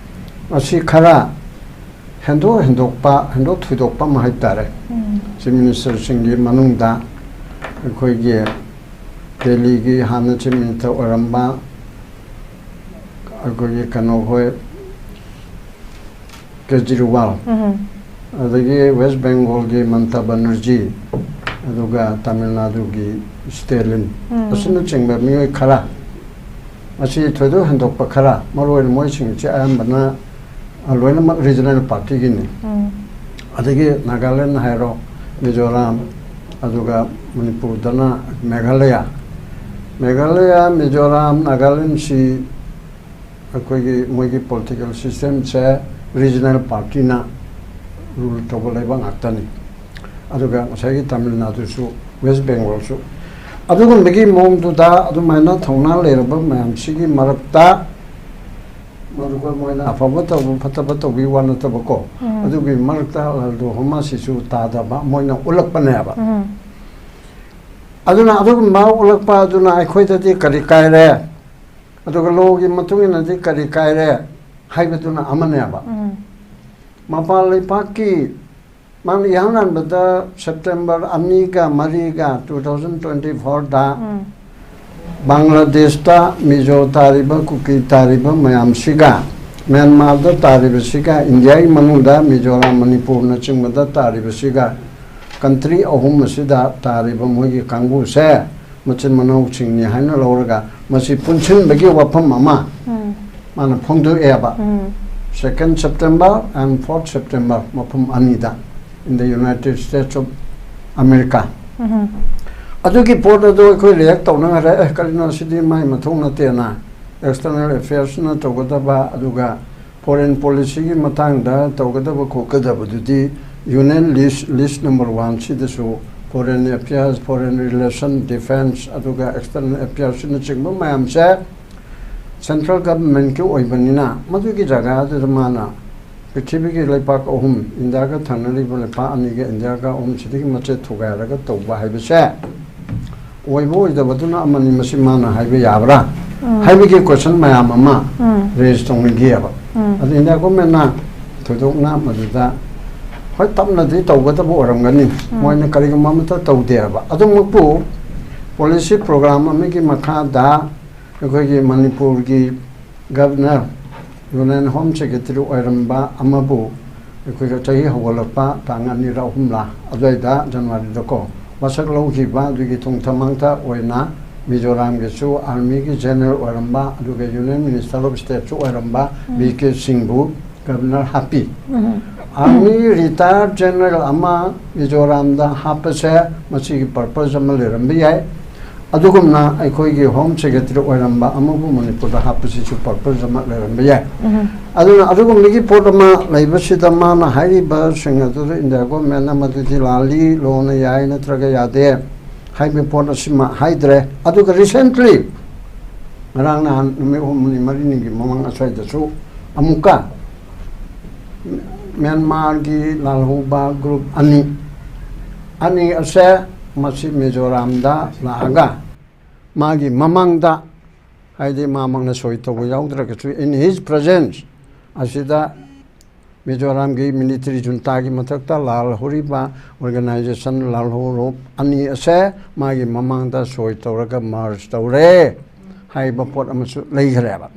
ꯑꯁꯤ ꯈꯔ ꯍꯦꯟꯗꯣꯛ ꯍꯦꯟꯗꯣꯛꯄ, ꯍꯦꯟꯗꯣꯛ ꯊꯣꯏꯗꯣꯛꯄ ꯑꯃ ꯍꯥꯏꯕ ꯇꯥꯔꯦ꯫ Chief Minister ꯁꯤꯡꯒꯤ ꯃꯅꯨꯡꯗ ꯑꯩꯈꯣꯏꯒꯤ ꯗꯦꯜꯂꯤꯒꯤ ꯍꯥꯟꯅ Chief Minister ꯑꯣꯏꯔꯝꯕ ꯑꯩꯈꯣꯏꯒꯤ ꯀꯩꯅꯣ ꯍꯣꯏ, ꯀꯦꯖꯔꯤꯋꯥꯜ, ꯑꯗꯒꯤ West Bengal ꯒꯤ ꯃꯃꯇꯥ ꯕꯦꯅꯔꯖꯤ, ꯑꯗꯨꯒ ꯇꯥꯃꯤꯜ ꯅꯥꯗꯨꯒꯤ ꯁ꯭ꯇꯦꯂꯤꯟ, ꯑꯁꯤꯅꯆꯤꯡꯕ ꯃꯤꯑꯣꯏ ꯈꯔ, ꯑꯁꯤ ꯊꯣꯏꯗꯣꯛ ꯍꯦꯟꯗꯣꯛꯄ ꯈꯔ, ꯃꯔꯨꯑꯣꯏꯅ ꯃꯣꯏꯁꯤꯡꯁꯤ ꯑꯌꯥꯝꯕꯅ, ꯑ, ꯂꯣꯏꯅꯃꯛ regional party ꯒꯤꯅꯤ꯫ ꯑꯗꯒꯤ ꯅꯥꯒꯥꯂꯦꯟ ꯍꯥꯏꯔꯣ, ꯃꯤꯖꯣꯔꯥꯝ, ꯑꯗꯨꯒ ꯃꯅꯤꯄꯨꯔꯗꯅ ꯃꯦꯘꯥꯂꯌꯥ꯫ ꯃꯦꯘꯥꯂꯌꯥ, ꯃꯤꯖꯣꯔꯥꯝ, ꯅꯥꯒꯥꯂꯦꯟꯁꯤ ꯑꯩꯈꯣꯏꯒꯤ ꯃꯣꯏꯒꯤ political system ꯁꯦ regional party ꯅ rule ꯇꯧꯕ ꯂꯩꯕꯥꯛ ꯉꯥꯛꯇꯅꯤ꯫ ꯑꯗꯨꯒ ꯉꯁꯥꯏꯒꯤ ꯇꯥꯃꯤꯜ ꯅꯥꯗꯨꯁꯨ, West Bengal ꯁꯨ ꯑꯗꯨꯒꯨꯝꯕꯒꯤ ꯃꯑꯣꯡꯗꯨꯗ ꯑꯗꯨꯃꯥꯏꯅ ꯊꯧꯅꯥ ꯂꯩꯔꯕ ꯃꯌꯥꯝꯁꯤꯒꯤ ꯃꯔꯛꯇ ꯃꯗꯨꯒ ꯃꯣꯏꯅ ꯑꯐꯕ ꯇꯧꯕ, ꯐꯠꯇꯕ ꯇꯧꯕꯤ ꯋꯥ ꯅꯠꯇꯕꯀꯣ, ꯎꯝ꯫ ꯑꯗꯨꯒꯤ ꯃꯔꯛꯇ ꯂꯥꯜꯗꯣ ꯍꯣꯃꯥꯁꯤꯁꯨ ꯇꯥꯗꯕ ꯃꯣꯏꯅ ꯎꯠꯂꯛꯄꯅꯦꯕ꯫ ꯎꯝ꯫ ꯑꯗꯨꯅ ꯑꯗꯨꯒꯨꯝꯕ ꯎꯠꯂꯛꯄ ꯑꯗꯨꯅ ꯑꯩꯈꯣꯏꯗꯗꯤ ꯀꯔꯤ ꯀꯥꯏꯔꯦ, ꯑꯗꯨꯒ ꯂꯣꯒꯤ ꯃꯇꯨꯡ ꯏꯟꯅꯗꯤ ꯀꯔꯤ ꯀꯥꯏꯔꯦ ꯍꯥꯏꯕꯗꯨꯅ ꯑꯃꯅꯦꯕ꯫ ꯎꯝ꯫ ꯃꯄꯥꯟ ꯂꯩꯄꯥꯛꯀꯤ ꯃꯥꯅ ꯏꯍꯥꯟ ꯍꯥꯟꯕꯗ ꯁꯦꯞꯇꯦꯝꯕꯔ ꯑꯅꯤꯒ ꯃꯔꯤꯒ two thousand twenty fourꯗ ꯎꯝ꯫ ꯕꯪꯒ꯭ꯂꯥꯗꯦꯁꯇ ꯃꯤꯖꯣ ꯇꯥꯔꯤꯕ, ꯀꯨꯀꯤ ꯇꯥꯔꯤꯕ ꯃꯌꯥꯝꯁꯤꯒ, ꯃ꯭ꯌꯥꯟꯃꯥꯔꯗ ꯇꯥꯔꯤꯕꯁꯤꯒ, ꯏꯟꯗꯤꯌꯥꯒꯤ ꯃꯅꯨꯡꯗ ꯃꯤꯖꯣꯔꯥꯝ, ꯃꯅꯤꯄꯨꯔꯅꯆꯤꯡꯕꯗ ꯇꯥꯔꯤꯕꯁꯤꯒ, ꯀꯟꯇ꯭ꯔꯤ ꯑꯍꯨꯝ ꯑꯁꯤꯗ ꯇꯥꯔꯤꯕ ꯃꯣꯏꯒꯤ ꯀꯥꯡꯕꯨꯁꯦ ꯃꯆꯤꯟ ꯃꯅꯥꯎꯁꯤꯡꯅꯤ ꯍꯥꯏꯅ ꯂꯧꯔꯒ ꯃꯁꯤ ꯄꯨꯟꯁꯤꯟꯕꯒꯤ ꯋꯥꯐꯝ ꯑꯃ ꯎꯝ꯫ ꯃꯥꯅ ꯐꯣꯡꯗꯣꯛꯑꯦꯕ꯫ ꯎꯝ꯫ Second September and fourth September ꯃꯐꯝ ꯑꯅꯤꯗ in the United States of America꯫ ꯎꯝ꯫ ꯑꯗꯨꯒꯤ ꯄꯣꯠ ꯑꯗꯨ ꯑꯩꯈꯣꯏ ꯔꯤꯌꯦꯛ ꯇꯧꯅꯈ꯭ꯔꯦ꯫ ꯑꯦ, ꯀꯔꯤꯅꯣ ꯁꯤꯗꯤ ꯃꯥꯏ ꯃꯊꯧ ꯅꯠꯇꯦꯅ꯫ ꯑꯦꯛꯁꯇꯔꯅꯦꯜ ꯑꯦꯐꯤꯌꯔꯁꯅ ꯇꯧꯒꯗꯕ, ꯑꯗꯨꯒ ꯐꯣꯔꯦꯟ ꯄꯣꯂꯤꯁꯤꯒꯤ ꯃꯇꯥꯡꯗ ꯇꯧꯒꯗꯕ ꯈꯣꯠꯀꯗꯕꯗꯨꯗꯤ ꯌꯨꯅꯤꯌꯟ ꯂꯤꯁ, ꯂꯤꯁ ꯅꯝꯕꯔ ꯋꯥꯟꯁꯤꯗꯁꯨ foreign affairs, foreign relations, defence, ꯑꯗꯨꯒ ꯑꯦꯛꯁꯇꯔꯅꯦꯜ ꯑꯦꯐꯤꯌꯔꯁꯅꯆꯤꯡꯕ ꯃꯌꯥꯝꯁꯦ ꯁꯦꯟꯇ꯭ꯔꯦꯜ ꯒꯚꯔꯟꯃꯦꯟꯠꯀꯤ ꯑꯣꯏꯕꯅꯤꯅ, ꯃꯗꯨꯒꯤ ꯖꯒꯥꯗꯨꯗ ꯃꯥꯅ ꯄ꯭ꯔꯤꯊꯤꯕꯤꯒꯤ ꯂꯩꯄꯥꯛ ꯑꯍꯨꯝ, ꯏꯟꯗꯤꯌꯥꯒ ꯊꯪꯅꯔꯤꯕ ꯂꯩꯄꯥꯛ ꯑꯅꯤꯒ ꯏꯟꯗꯤꯌꯥꯒ ꯑꯍꯨꯝꯁꯤꯗꯒꯤ ꯃꯆꯦꯠ ꯊꯨꯒꯥꯏꯔꯒ ꯇꯧꯕ ꯍꯥꯏꯕꯁꯦ ꯑꯣꯏꯕ ꯑꯣꯏꯗꯕꯗꯨꯅ ꯑꯃꯅꯤ, ꯃꯁꯤ ꯃꯥꯅ ꯍꯥꯏꯕ ꯌꯥꯕ꯭ꯔꯥ ꯎꯝ꯫ ꯍꯥꯏꯕꯒꯤ ꯀꯣꯏꯁꯟ ꯃꯌꯥꯝ ꯑꯃ ꯎꯝ꯫ ꯔꯦꯖ ꯇꯧꯅꯈꯤꯑꯕ꯫ ꯎꯝ꯫ ꯑꯗꯨ ꯏꯟꯗꯤꯌꯥ ꯒꯣꯔꯃꯦꯟꯅ ꯊꯣꯏꯗꯣꯛꯅ ꯃꯗꯨꯗ, ꯍꯣꯏ, ꯇꯞꯅꯗꯤ ꯇꯧꯒꯗꯕ ꯑꯣꯏꯔꯝꯒꯅꯤ, ꯎꯝ꯫ ꯃꯣꯏꯅ ꯀꯔꯤꯒꯨꯝꯕ ꯑꯃꯠꯇ ꯇꯧꯗꯦꯕ꯫ ꯑꯗꯨꯃꯛꯄꯨ ꯄꯣꯂꯤꯁꯤ ꯄ꯭ꯔꯣꯒ꯭ꯔꯥꯝ ꯑꯃꯒꯤ ꯃꯈꯥꯗ ꯑꯩꯈꯣꯏꯒꯤ ꯃꯅꯤꯄꯨꯔꯒꯤ ꯒꯕꯅꯔ, ꯌꯨꯅꯤꯌꯟ ꯍꯣꯝ ꯁꯦꯀ꯭ꯔꯦꯇꯔꯤ ꯑꯣꯏꯔꯝꯕ ꯑꯃꯕꯨ ꯑꯩꯈꯣꯏꯒ ꯆꯍꯤ ꯍꯧꯒꯠꯂꯛꯄ ꯇꯥꯡ ꯑꯅꯤꯔ ꯑꯍꯨꯝꯂ ꯑꯗꯨꯋꯥꯏꯗ, ꯖꯅꯋꯥꯔꯤꯗꯀꯣ, ꯋꯥꯁꯛ ꯂꯧꯈꯤꯕ꯫ ꯑꯗꯨꯒꯤ ꯊꯣꯡ ꯊꯃꯥꯡꯇ ꯑꯣꯏꯅ ꯃꯤꯖꯣꯔꯥꯝꯒꯤꯁꯨ ꯑꯥꯔꯃꯤꯒꯤ ꯖꯦꯅꯔꯦꯜ ꯑꯣꯏꯔꯝꯕ, ꯑꯗꯨꯒ ꯌꯨꯅꯤꯌꯟ ꯃꯤꯅꯤꯁꯇꯔ ꯑꯣꯐ ꯁ꯭ꯇꯦꯠꯁꯨ ꯑꯣꯏꯔꯝꯕ ꯎꯝ꯫ ꯚꯤ ꯀꯦ ꯁꯤꯡꯕꯨ ꯒꯕꯅꯔ ꯍꯥꯞꯄꯤ꯫ ꯎꯝ꯫ ꯑꯥꯔꯃꯤ ꯔꯤꯇꯥꯌꯔ ꯖꯦꯅꯔꯦꯜ ꯑꯃ ꯃꯤꯖꯣꯔꯥꯝꯗ ꯍꯥꯞꯄꯁꯦ ꯃꯁꯤꯒꯤ ꯄꯔꯄꯁ ꯑꯃ ꯂꯩꯔꯝꯕ ꯌꯥꯏ꯫ ꯑꯗꯨꯒꯨꯝꯅ ꯑꯩꯈꯣꯏꯒꯤ ꯍꯣꯝ ꯁꯦꯀ꯭ꯔꯦꯇꯔꯤ ꯑꯣꯏꯔꯝꯕ ꯑꯃꯕꯨ ꯃꯅꯤꯄꯨꯔꯗ ꯍꯥꯞꯄꯁꯤꯁꯨ ꯄꯔꯄꯁ ꯑꯃ ꯂꯩꯔꯝꯕ ꯌꯥꯏ꯫ ꯎꯝ꯫ ꯑꯗꯨꯅ ꯑꯗꯨꯒꯨꯝꯕꯒꯤ ꯄꯣꯠ ꯑꯃ ꯂꯩꯕꯁꯤꯗ ꯃꯥꯅ ꯍꯥꯏꯔꯤꯕꯁꯤꯡ ꯑꯗꯨꯗ ꯏꯟꯗꯤꯌꯥ ꯒꯣꯔꯃꯦꯟꯅ ꯃꯗꯨꯗꯤ ꯂꯥꯜꯂꯤ, ꯂꯣꯅ ꯌꯥꯏ ꯅꯠꯇ꯭ꯔꯒ ꯌꯥꯗꯦ ꯍꯥꯏꯕ ꯄꯣꯠ ꯑꯁꯤꯃ ꯍꯥꯏꯗ꯭ꯔꯦ꯫ ꯑꯗꯨꯒ ꯔꯤꯁꯦꯟꯠꯂꯤ ꯉꯔꯥꯡ ꯅꯍꯥꯟ ꯅꯨꯃꯤꯠ ꯍꯨꯝꯅꯤ ꯃꯔꯤꯅꯤꯒꯤ ꯃꯃꯥꯡ ꯑꯁ꯭ꯋꯥꯏꯗꯁꯨ ꯑꯃꯨꯛꯀ ꯃ꯭ꯌꯥꯟꯃꯥꯔꯒꯤ ꯂꯥꯜꯍꯧꯕ ꯒ꯭ꯔꯨꯞ ꯑꯅꯤ, ꯑꯅꯤ ꯑꯁꯦ ꯃꯁꯤ ꯃꯤꯖꯣꯔꯥꯝꯗ ꯂꯥꯛꯑꯒ ꯃꯥꯒꯤ ꯃꯃꯥꯡꯗ, ꯍꯥꯏꯗꯤ ꯃꯥꯃꯛꯅ ꯁꯣꯏ ꯇꯧꯕ ꯌꯥꯎꯗ꯭ꯔꯒꯁꯨ, in his presence ꯑꯁꯤꯗ ꯃꯤꯖꯣꯔꯥꯝꯒꯤ ꯃꯤꯂꯤꯇꯔꯤ ꯖꯨꯟꯇꯥꯒꯤ ꯃꯊꯛꯇ ꯂꯥꯜꯍꯧꯔꯤꯕ ꯑꯣꯔꯒꯅꯥꯏꯖꯦꯁꯟ ꯂꯥꯜꯍꯧꯔꯣꯞ ꯑꯅꯤ ꯑꯁꯦ ꯃꯥꯒꯤ ꯃꯃꯥꯡꯗ ꯁꯣꯏ ꯇꯧꯔꯒ ꯃꯔꯖ ꯇꯧꯔꯦ ꯍꯥꯏꯕ ꯄꯣꯠ ꯑꯃꯁꯨ ꯂꯩꯈ꯭ꯔꯦꯕ꯫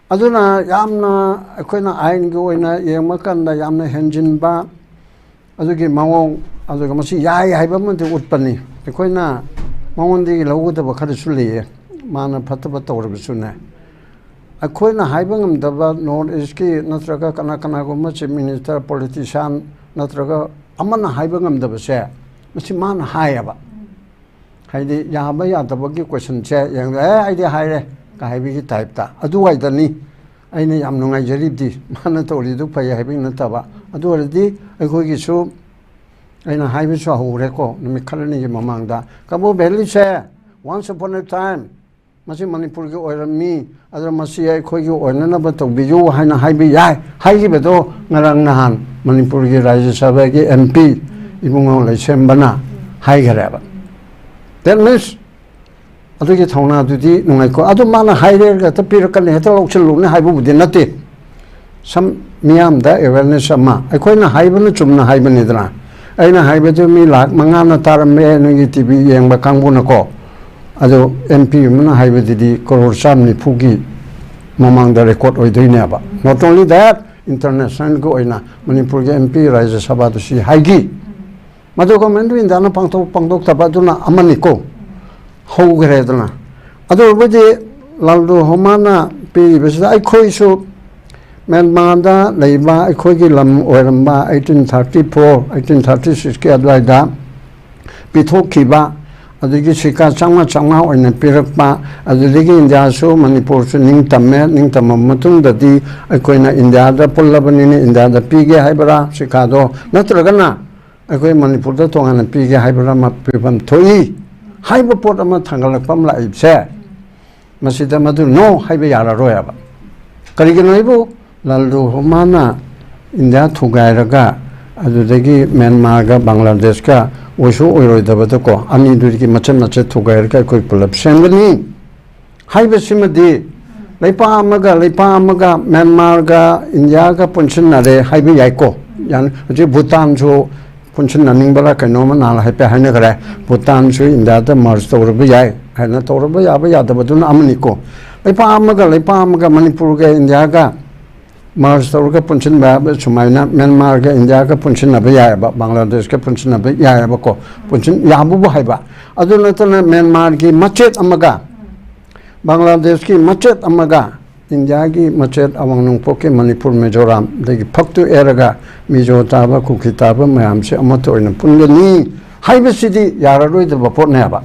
ꯑꯗꯨꯅ ꯌꯥꯝꯅ ꯑꯩꯈꯣꯏꯅ ꯑꯥꯏꯟꯒꯤ ꯑꯣꯏꯅ ꯌꯦꯡꯕ ꯀꯥꯟꯗ ꯌꯥꯝꯅ ꯍꯦꯟꯖꯤꯟꯕ ꯑꯗꯨꯒꯤ ꯃꯑꯣꯡ, ꯑꯗꯨꯒ ꯃꯁꯤ ꯌꯥꯏ ꯍꯥꯏꯕ ꯑꯃꯗꯤ ꯎꯠꯄꯅꯤ꯫ ꯑꯩꯈꯣꯏꯅ ꯃꯉꯣꯟꯗꯒꯤ ꯂꯧꯒꯗꯕ ꯈꯔꯁꯨ ꯂꯩꯌꯦ, ꯃꯥꯅ ꯐꯠꯇꯕ ꯇꯧꯔꯕꯁꯨꯅꯦ꯫ ꯑꯩꯈꯣꯏꯅ ꯍꯥꯏꯕ ꯉꯝꯗꯕ ꯅꯣꯔꯠ ꯏꯁꯀꯤ ꯅꯠꯇ꯭ꯔꯒ ꯀꯅꯥ ꯀꯅꯥꯒꯨꯝꯕ ꯆꯤꯐ ꯃꯤꯅꯤꯁꯇꯔ, ꯄꯣꯂꯤꯇꯤꯁꯤꯌꯥꯟ ꯅꯠꯇ꯭ꯔꯒ ꯑꯃꯅ ꯍꯥꯏꯕ ꯉꯝꯗꯕꯁꯦ, ꯃꯁꯤ ꯃꯥꯅ ꯍꯥꯏꯌꯦꯕ꯫ ꯍꯥꯏꯗꯤ ꯌꯥꯕ ꯌꯥꯗꯕꯒꯤ ꯀꯣꯏꯁꯟꯁꯦ ꯌꯦꯡꯗ, "ꯑꯦ, ꯑꯩꯗꯤ ꯍꯥꯏꯔꯦ" ꯀ ꯍꯥꯏꯕꯒꯤ ꯇꯥꯏꯞꯇ꯫ ꯑꯗꯨꯋꯥꯏꯗꯅꯤ ꯑꯩꯅ ꯌꯥꯝ ꯅꯨꯡꯉꯥꯏꯖꯔꯤꯕꯗꯤ, ꯃꯥꯅ ꯇꯧꯔꯤꯗꯨ ꯐꯩ ꯍꯥꯏꯕꯒꯤ ꯅꯠꯇꯕ꯫ ꯑꯗꯨ ꯑꯣꯏꯔꯗꯤ ꯑꯩꯈꯣꯏꯒꯤꯁꯨ, ꯑꯩꯅ ꯍꯥꯏꯕꯁꯨ ꯍꯧꯔꯦꯀꯣ, ꯅꯨꯃꯤꯠ ꯈꯔꯅꯤꯒꯤ ꯃꯃꯥꯡꯗ, "ꯀꯕꯣ ꯚꯦꯂꯤꯁꯦ once upon a time ꯃꯁꯤ ꯃꯅꯤꯄꯨꯔꯒꯤ ꯑꯣꯏꯔꯝꯃꯤ, ꯑꯗꯨꯅ ꯃꯁꯤ ꯑꯩꯈꯣꯏꯒꯤ ꯑꯣꯏꯅꯅꯕ ꯇꯧꯕꯤꯌꯨ" ꯍꯥꯏꯅ ꯍꯥꯏꯕ ꯌꯥꯏ꯫ ꯍꯥꯏꯈꯤꯕꯗꯣ ꯉꯔꯥꯡ ꯅꯍꯥꯟ ꯃꯅꯤꯄꯨꯔꯒꯤ ꯔꯥꯖ꯭ꯌ ꯁꯚꯥꯒꯤ ꯑꯦꯝ ꯄꯤ ꯏꯕꯨꯡꯉꯣ ꯂꯩꯁꯦꯝꯕꯅ ꯍꯥꯏꯈꯔꯦꯕ꯫ That means ꯑꯗꯨꯒꯤ ꯊꯧꯅꯥꯗꯨꯗꯤ ꯅꯨꯡꯉꯥꯏꯀꯣ꯫ ꯑꯗꯨ ꯃꯥꯅ ꯍꯥꯏꯔꯦ ꯍꯦꯛꯇ ꯄꯤꯔꯛꯀꯅꯤ, ꯍꯦꯛꯇ ꯂꯧꯁꯤꯜꯂꯨꯅꯤ ꯍꯥꯏꯕꯕꯨꯗꯤ ꯅꯠꯇꯦ꯫ ꯁꯝ ꯃꯤꯌꯥꯝꯗ ꯑꯦꯋꯦꯔꯅꯦꯁ ꯑꯃ, ꯑꯩꯈꯣꯏꯅ ꯍꯥꯏꯕꯅ ꯆꯨꯝꯅ ꯍꯥꯏꯕꯅꯤꯗꯅ꯫ ꯑꯩꯅ ꯍꯥꯏꯕꯗꯨ ꯃꯤ ꯂꯥꯛ ꯃꯉꯥꯅ ꯇꯥꯔꯝꯃꯦ ꯅꯣꯏꯒꯤ ꯇꯤ ꯚꯤ ꯌꯦꯡꯕ ꯀꯥꯡꯕꯨꯅꯀꯣ꯫ ꯑꯗꯣ ꯑꯦꯝ ꯄꯤ ꯑꯃꯅ ꯍꯥꯏꯕꯗꯨꯗꯤ ꯀꯔꯣꯔ ꯆꯥꯝ ꯅꯤꯐꯨꯒꯤ ꯃꯃꯥꯡꯗ ꯔꯦꯀꯣꯔꯠ ꯑꯣꯏꯗꯣꯏꯅꯦꯕ꯫ Not only that, ꯏꯟꯇꯔꯅꯦꯁꯅꯦꯜꯒꯤ ꯑꯣꯏꯅ ꯃꯅꯤꯄꯨꯔꯒꯤ ꯑꯦꯝ ꯄꯤ ꯔꯥꯖ꯭ꯌ ꯁꯚꯥꯗ ꯁꯤ ꯍꯥꯏꯈꯤ꯫ ꯃꯗꯨ ꯒꯣꯔꯃꯦꯟ ꯑꯣꯐ ꯏꯟꯗꯤꯌꯥꯅ ꯄꯥꯡꯊꯣꯛ ꯄꯥꯡꯊꯣꯛꯇꯕ ꯑꯗꯨꯅ ꯑꯃꯅꯤꯀꯣ꯫ ꯍꯧꯈ꯭ꯔꯦꯗꯅ꯫ ꯑꯗꯨ ꯑꯣꯏꯔꯕꯗꯤ ꯂꯥꯜꯗꯨ ꯍꯣꯃꯥꯅ ꯄꯤꯔꯤꯕꯁꯤꯗ ꯑꯩꯈꯣꯏꯁꯨ ꯃ꯭ꯌꯥꯟꯃꯥꯔꯗ ꯂꯩꯕ ꯑꯩꯈꯣꯏꯒꯤ ꯂꯝ ꯑꯣꯏꯔꯝꯕ eighteen thirty four, eighteen thirty six ꯀꯤ ꯑꯗꯨꯋꯥꯏꯗ ꯄꯤꯊꯣꯛꯈꯤꯕ, ꯑꯗꯒꯤ ꯁꯤꯀꯥ ꯆꯥꯝꯃꯉꯥ ꯆꯥꯝꯃꯉꯥ ꯑꯣꯏꯅ ꯄꯤꯔꯛꯄ, ꯑꯗꯨꯗꯒꯤ ꯏꯟꯗꯤꯌꯥꯁꯨ ꯃꯅꯤꯄꯨꯔꯁꯨ ꯅꯤꯡꯇꯝꯃꯦ꯫ ꯅꯤꯡꯇꯝꯃꯕ ꯃꯇꯨꯡꯗꯗꯤ ꯑꯩꯈꯣꯏꯅ ꯏꯟꯗꯤꯌꯥꯗ ꯄꯨꯜꯂꯕꯅꯤꯅ ꯏꯟꯗꯤꯌꯥꯗ ꯄꯤꯒꯦ ꯍꯥꯏꯕ꯭ꯔꯥ ꯁꯤꯀꯥꯗꯣ, ꯅꯠꯇ꯭ꯔꯒꯅ ꯑꯩꯈꯣꯏ ꯃꯅꯤꯄꯨꯔꯗ ꯇꯣꯉꯥꯟꯅ ꯄꯤꯒꯦ ꯍꯥꯏꯕ꯭ꯔꯥ ꯑꯃ ꯄꯤꯐꯝ ꯊꯣꯛꯏ ꯍꯥꯏꯕ ꯄꯣꯠ ꯑꯃ ꯊꯥꯡꯒꯠꯂꯛꯄ ꯑꯃ ꯂꯥꯛꯏꯕꯁꯦ, ꯃꯁꯤꯗ ꯃꯗꯨ no ꯍꯥꯏꯕ ꯌꯥꯔꯔꯣꯏꯕ꯫ ꯀꯔꯤꯒꯤꯅꯣ ꯍꯥꯏꯕꯨ, ꯂꯥꯜ ꯔꯨꯍꯃꯥꯅ ꯏꯟꯗꯤꯌꯥ ꯊꯨꯒꯥꯏꯔꯒ ꯑꯗꯨꯗꯒꯤ ꯃ꯭ꯌꯥꯟꯃꯥꯔꯒ ꯕꯪꯒ꯭ꯂꯥꯗꯦꯁꯀ ꯑꯣꯏꯁꯨ ꯑꯣꯏꯔꯣꯏꯗꯕꯗꯀꯣ, ꯑꯅꯤꯗꯨꯒꯤ ꯃꯆꯦꯠ ꯃꯆꯦꯠ ꯊꯨꯒꯥꯏꯔꯒ ꯑꯩꯈꯣꯏ ꯄꯨꯂꯞ ꯁꯦꯝꯒꯅꯤ ꯍꯥꯏꯕꯁꯤꯃꯗꯤ, ꯂꯩꯄꯥꯛ ꯑꯃꯒ ꯂꯩꯄꯥꯛ ꯑꯃꯒ, ꯃ꯭ꯌꯥꯟꯃꯥꯔꯒ ꯏꯟꯗꯤꯌꯥꯒ ꯄꯨꯟꯁꯤꯟꯅꯔꯦ ꯍꯥꯏꯕ ꯌꯥꯏꯀꯣ꯫ ꯌꯥꯅꯤ꯫ ꯍꯧꯖꯤꯛ ꯚꯨꯇꯥꯟꯁꯨ ꯄꯨꯟꯁꯤꯟꯅꯅꯤꯡꯕ꯭ꯔꯥ ꯀꯩꯅꯣꯝꯃ ꯅꯍꯥꯟ ꯍꯥꯏꯐꯦꯠ ꯍꯥꯏꯅꯈ꯭ꯔꯦ꯫ ꯚꯨꯇꯥꯟꯁꯨ ꯏꯟꯗꯤꯌꯥꯗ merge ꯇꯧꯔꯕ ꯌꯥꯏ ꯍꯥꯏꯅ, ꯇꯧꯔꯕ ꯌꯥꯕ ꯌꯥꯗꯕꯗꯨꯅ ꯑꯃꯅꯤꯀꯣ꯫ ꯂꯩꯄꯥꯛ ꯑꯃꯒ ꯂꯩꯄꯥꯛ ꯑꯃꯒ, ꯃꯅꯤꯄꯨꯔꯒ ꯏꯟꯗꯤꯌꯥꯒ merge ꯇꯧꯔꯒ ꯄꯨꯟꯁꯤꯟꯕ ꯍꯥꯏꯕ, ꯁꯨꯃꯥꯏꯅ ꯃ꯭ꯌꯥꯟꯃꯥꯔꯒ ꯏꯟꯗꯤꯌꯥꯒ ꯄꯨꯟꯁꯤꯟꯅꯕ ꯌꯥꯏꯑꯕ, ꯕꯪꯒ꯭ꯂꯥꯗꯦꯁꯀ ꯄꯨꯟꯁꯤꯟꯅꯕ ꯌꯥꯏꯑꯕꯀꯣ꯫ ꯄꯨꯟꯁꯤꯟ ꯌꯥꯕꯕꯨ ꯍꯥꯏꯕ꯫ ꯑꯗꯨ ꯅꯠꯇꯅ ꯃ꯭ꯌꯥꯟꯃꯥꯔꯒꯤ ꯃꯆꯦꯠ ꯑꯃꯒ, ꯕꯪꯒ꯭ꯂꯥꯗꯦꯁꯀꯤ ꯃꯆꯦꯠ ꯑꯃꯒ, ꯏꯟꯗꯤꯌꯥꯒꯤ ꯃꯆꯦꯠ, ꯑꯋꯥꯡ ꯅꯣꯡꯄꯣꯛꯀꯤ ꯃꯅꯤꯄꯨꯔ, ꯃꯤꯖꯣꯔꯥꯝ, ꯑꯗꯒꯤ ꯐꯛꯇꯨ ꯑꯦꯔꯒ ꯃꯤꯖꯣ ꯇꯥꯕ, ꯀꯨꯀꯤ ꯇꯥꯕ ꯃꯌꯥꯝꯁꯦ ꯑꯃꯠꯇ ꯑꯣꯏꯅ ꯄꯨꯟꯒꯅꯤ ꯍꯥꯏꯕꯁꯤꯗꯤ ꯌꯥꯔꯔꯣꯏꯗꯕ ꯄꯣꯠꯅꯦꯕ꯫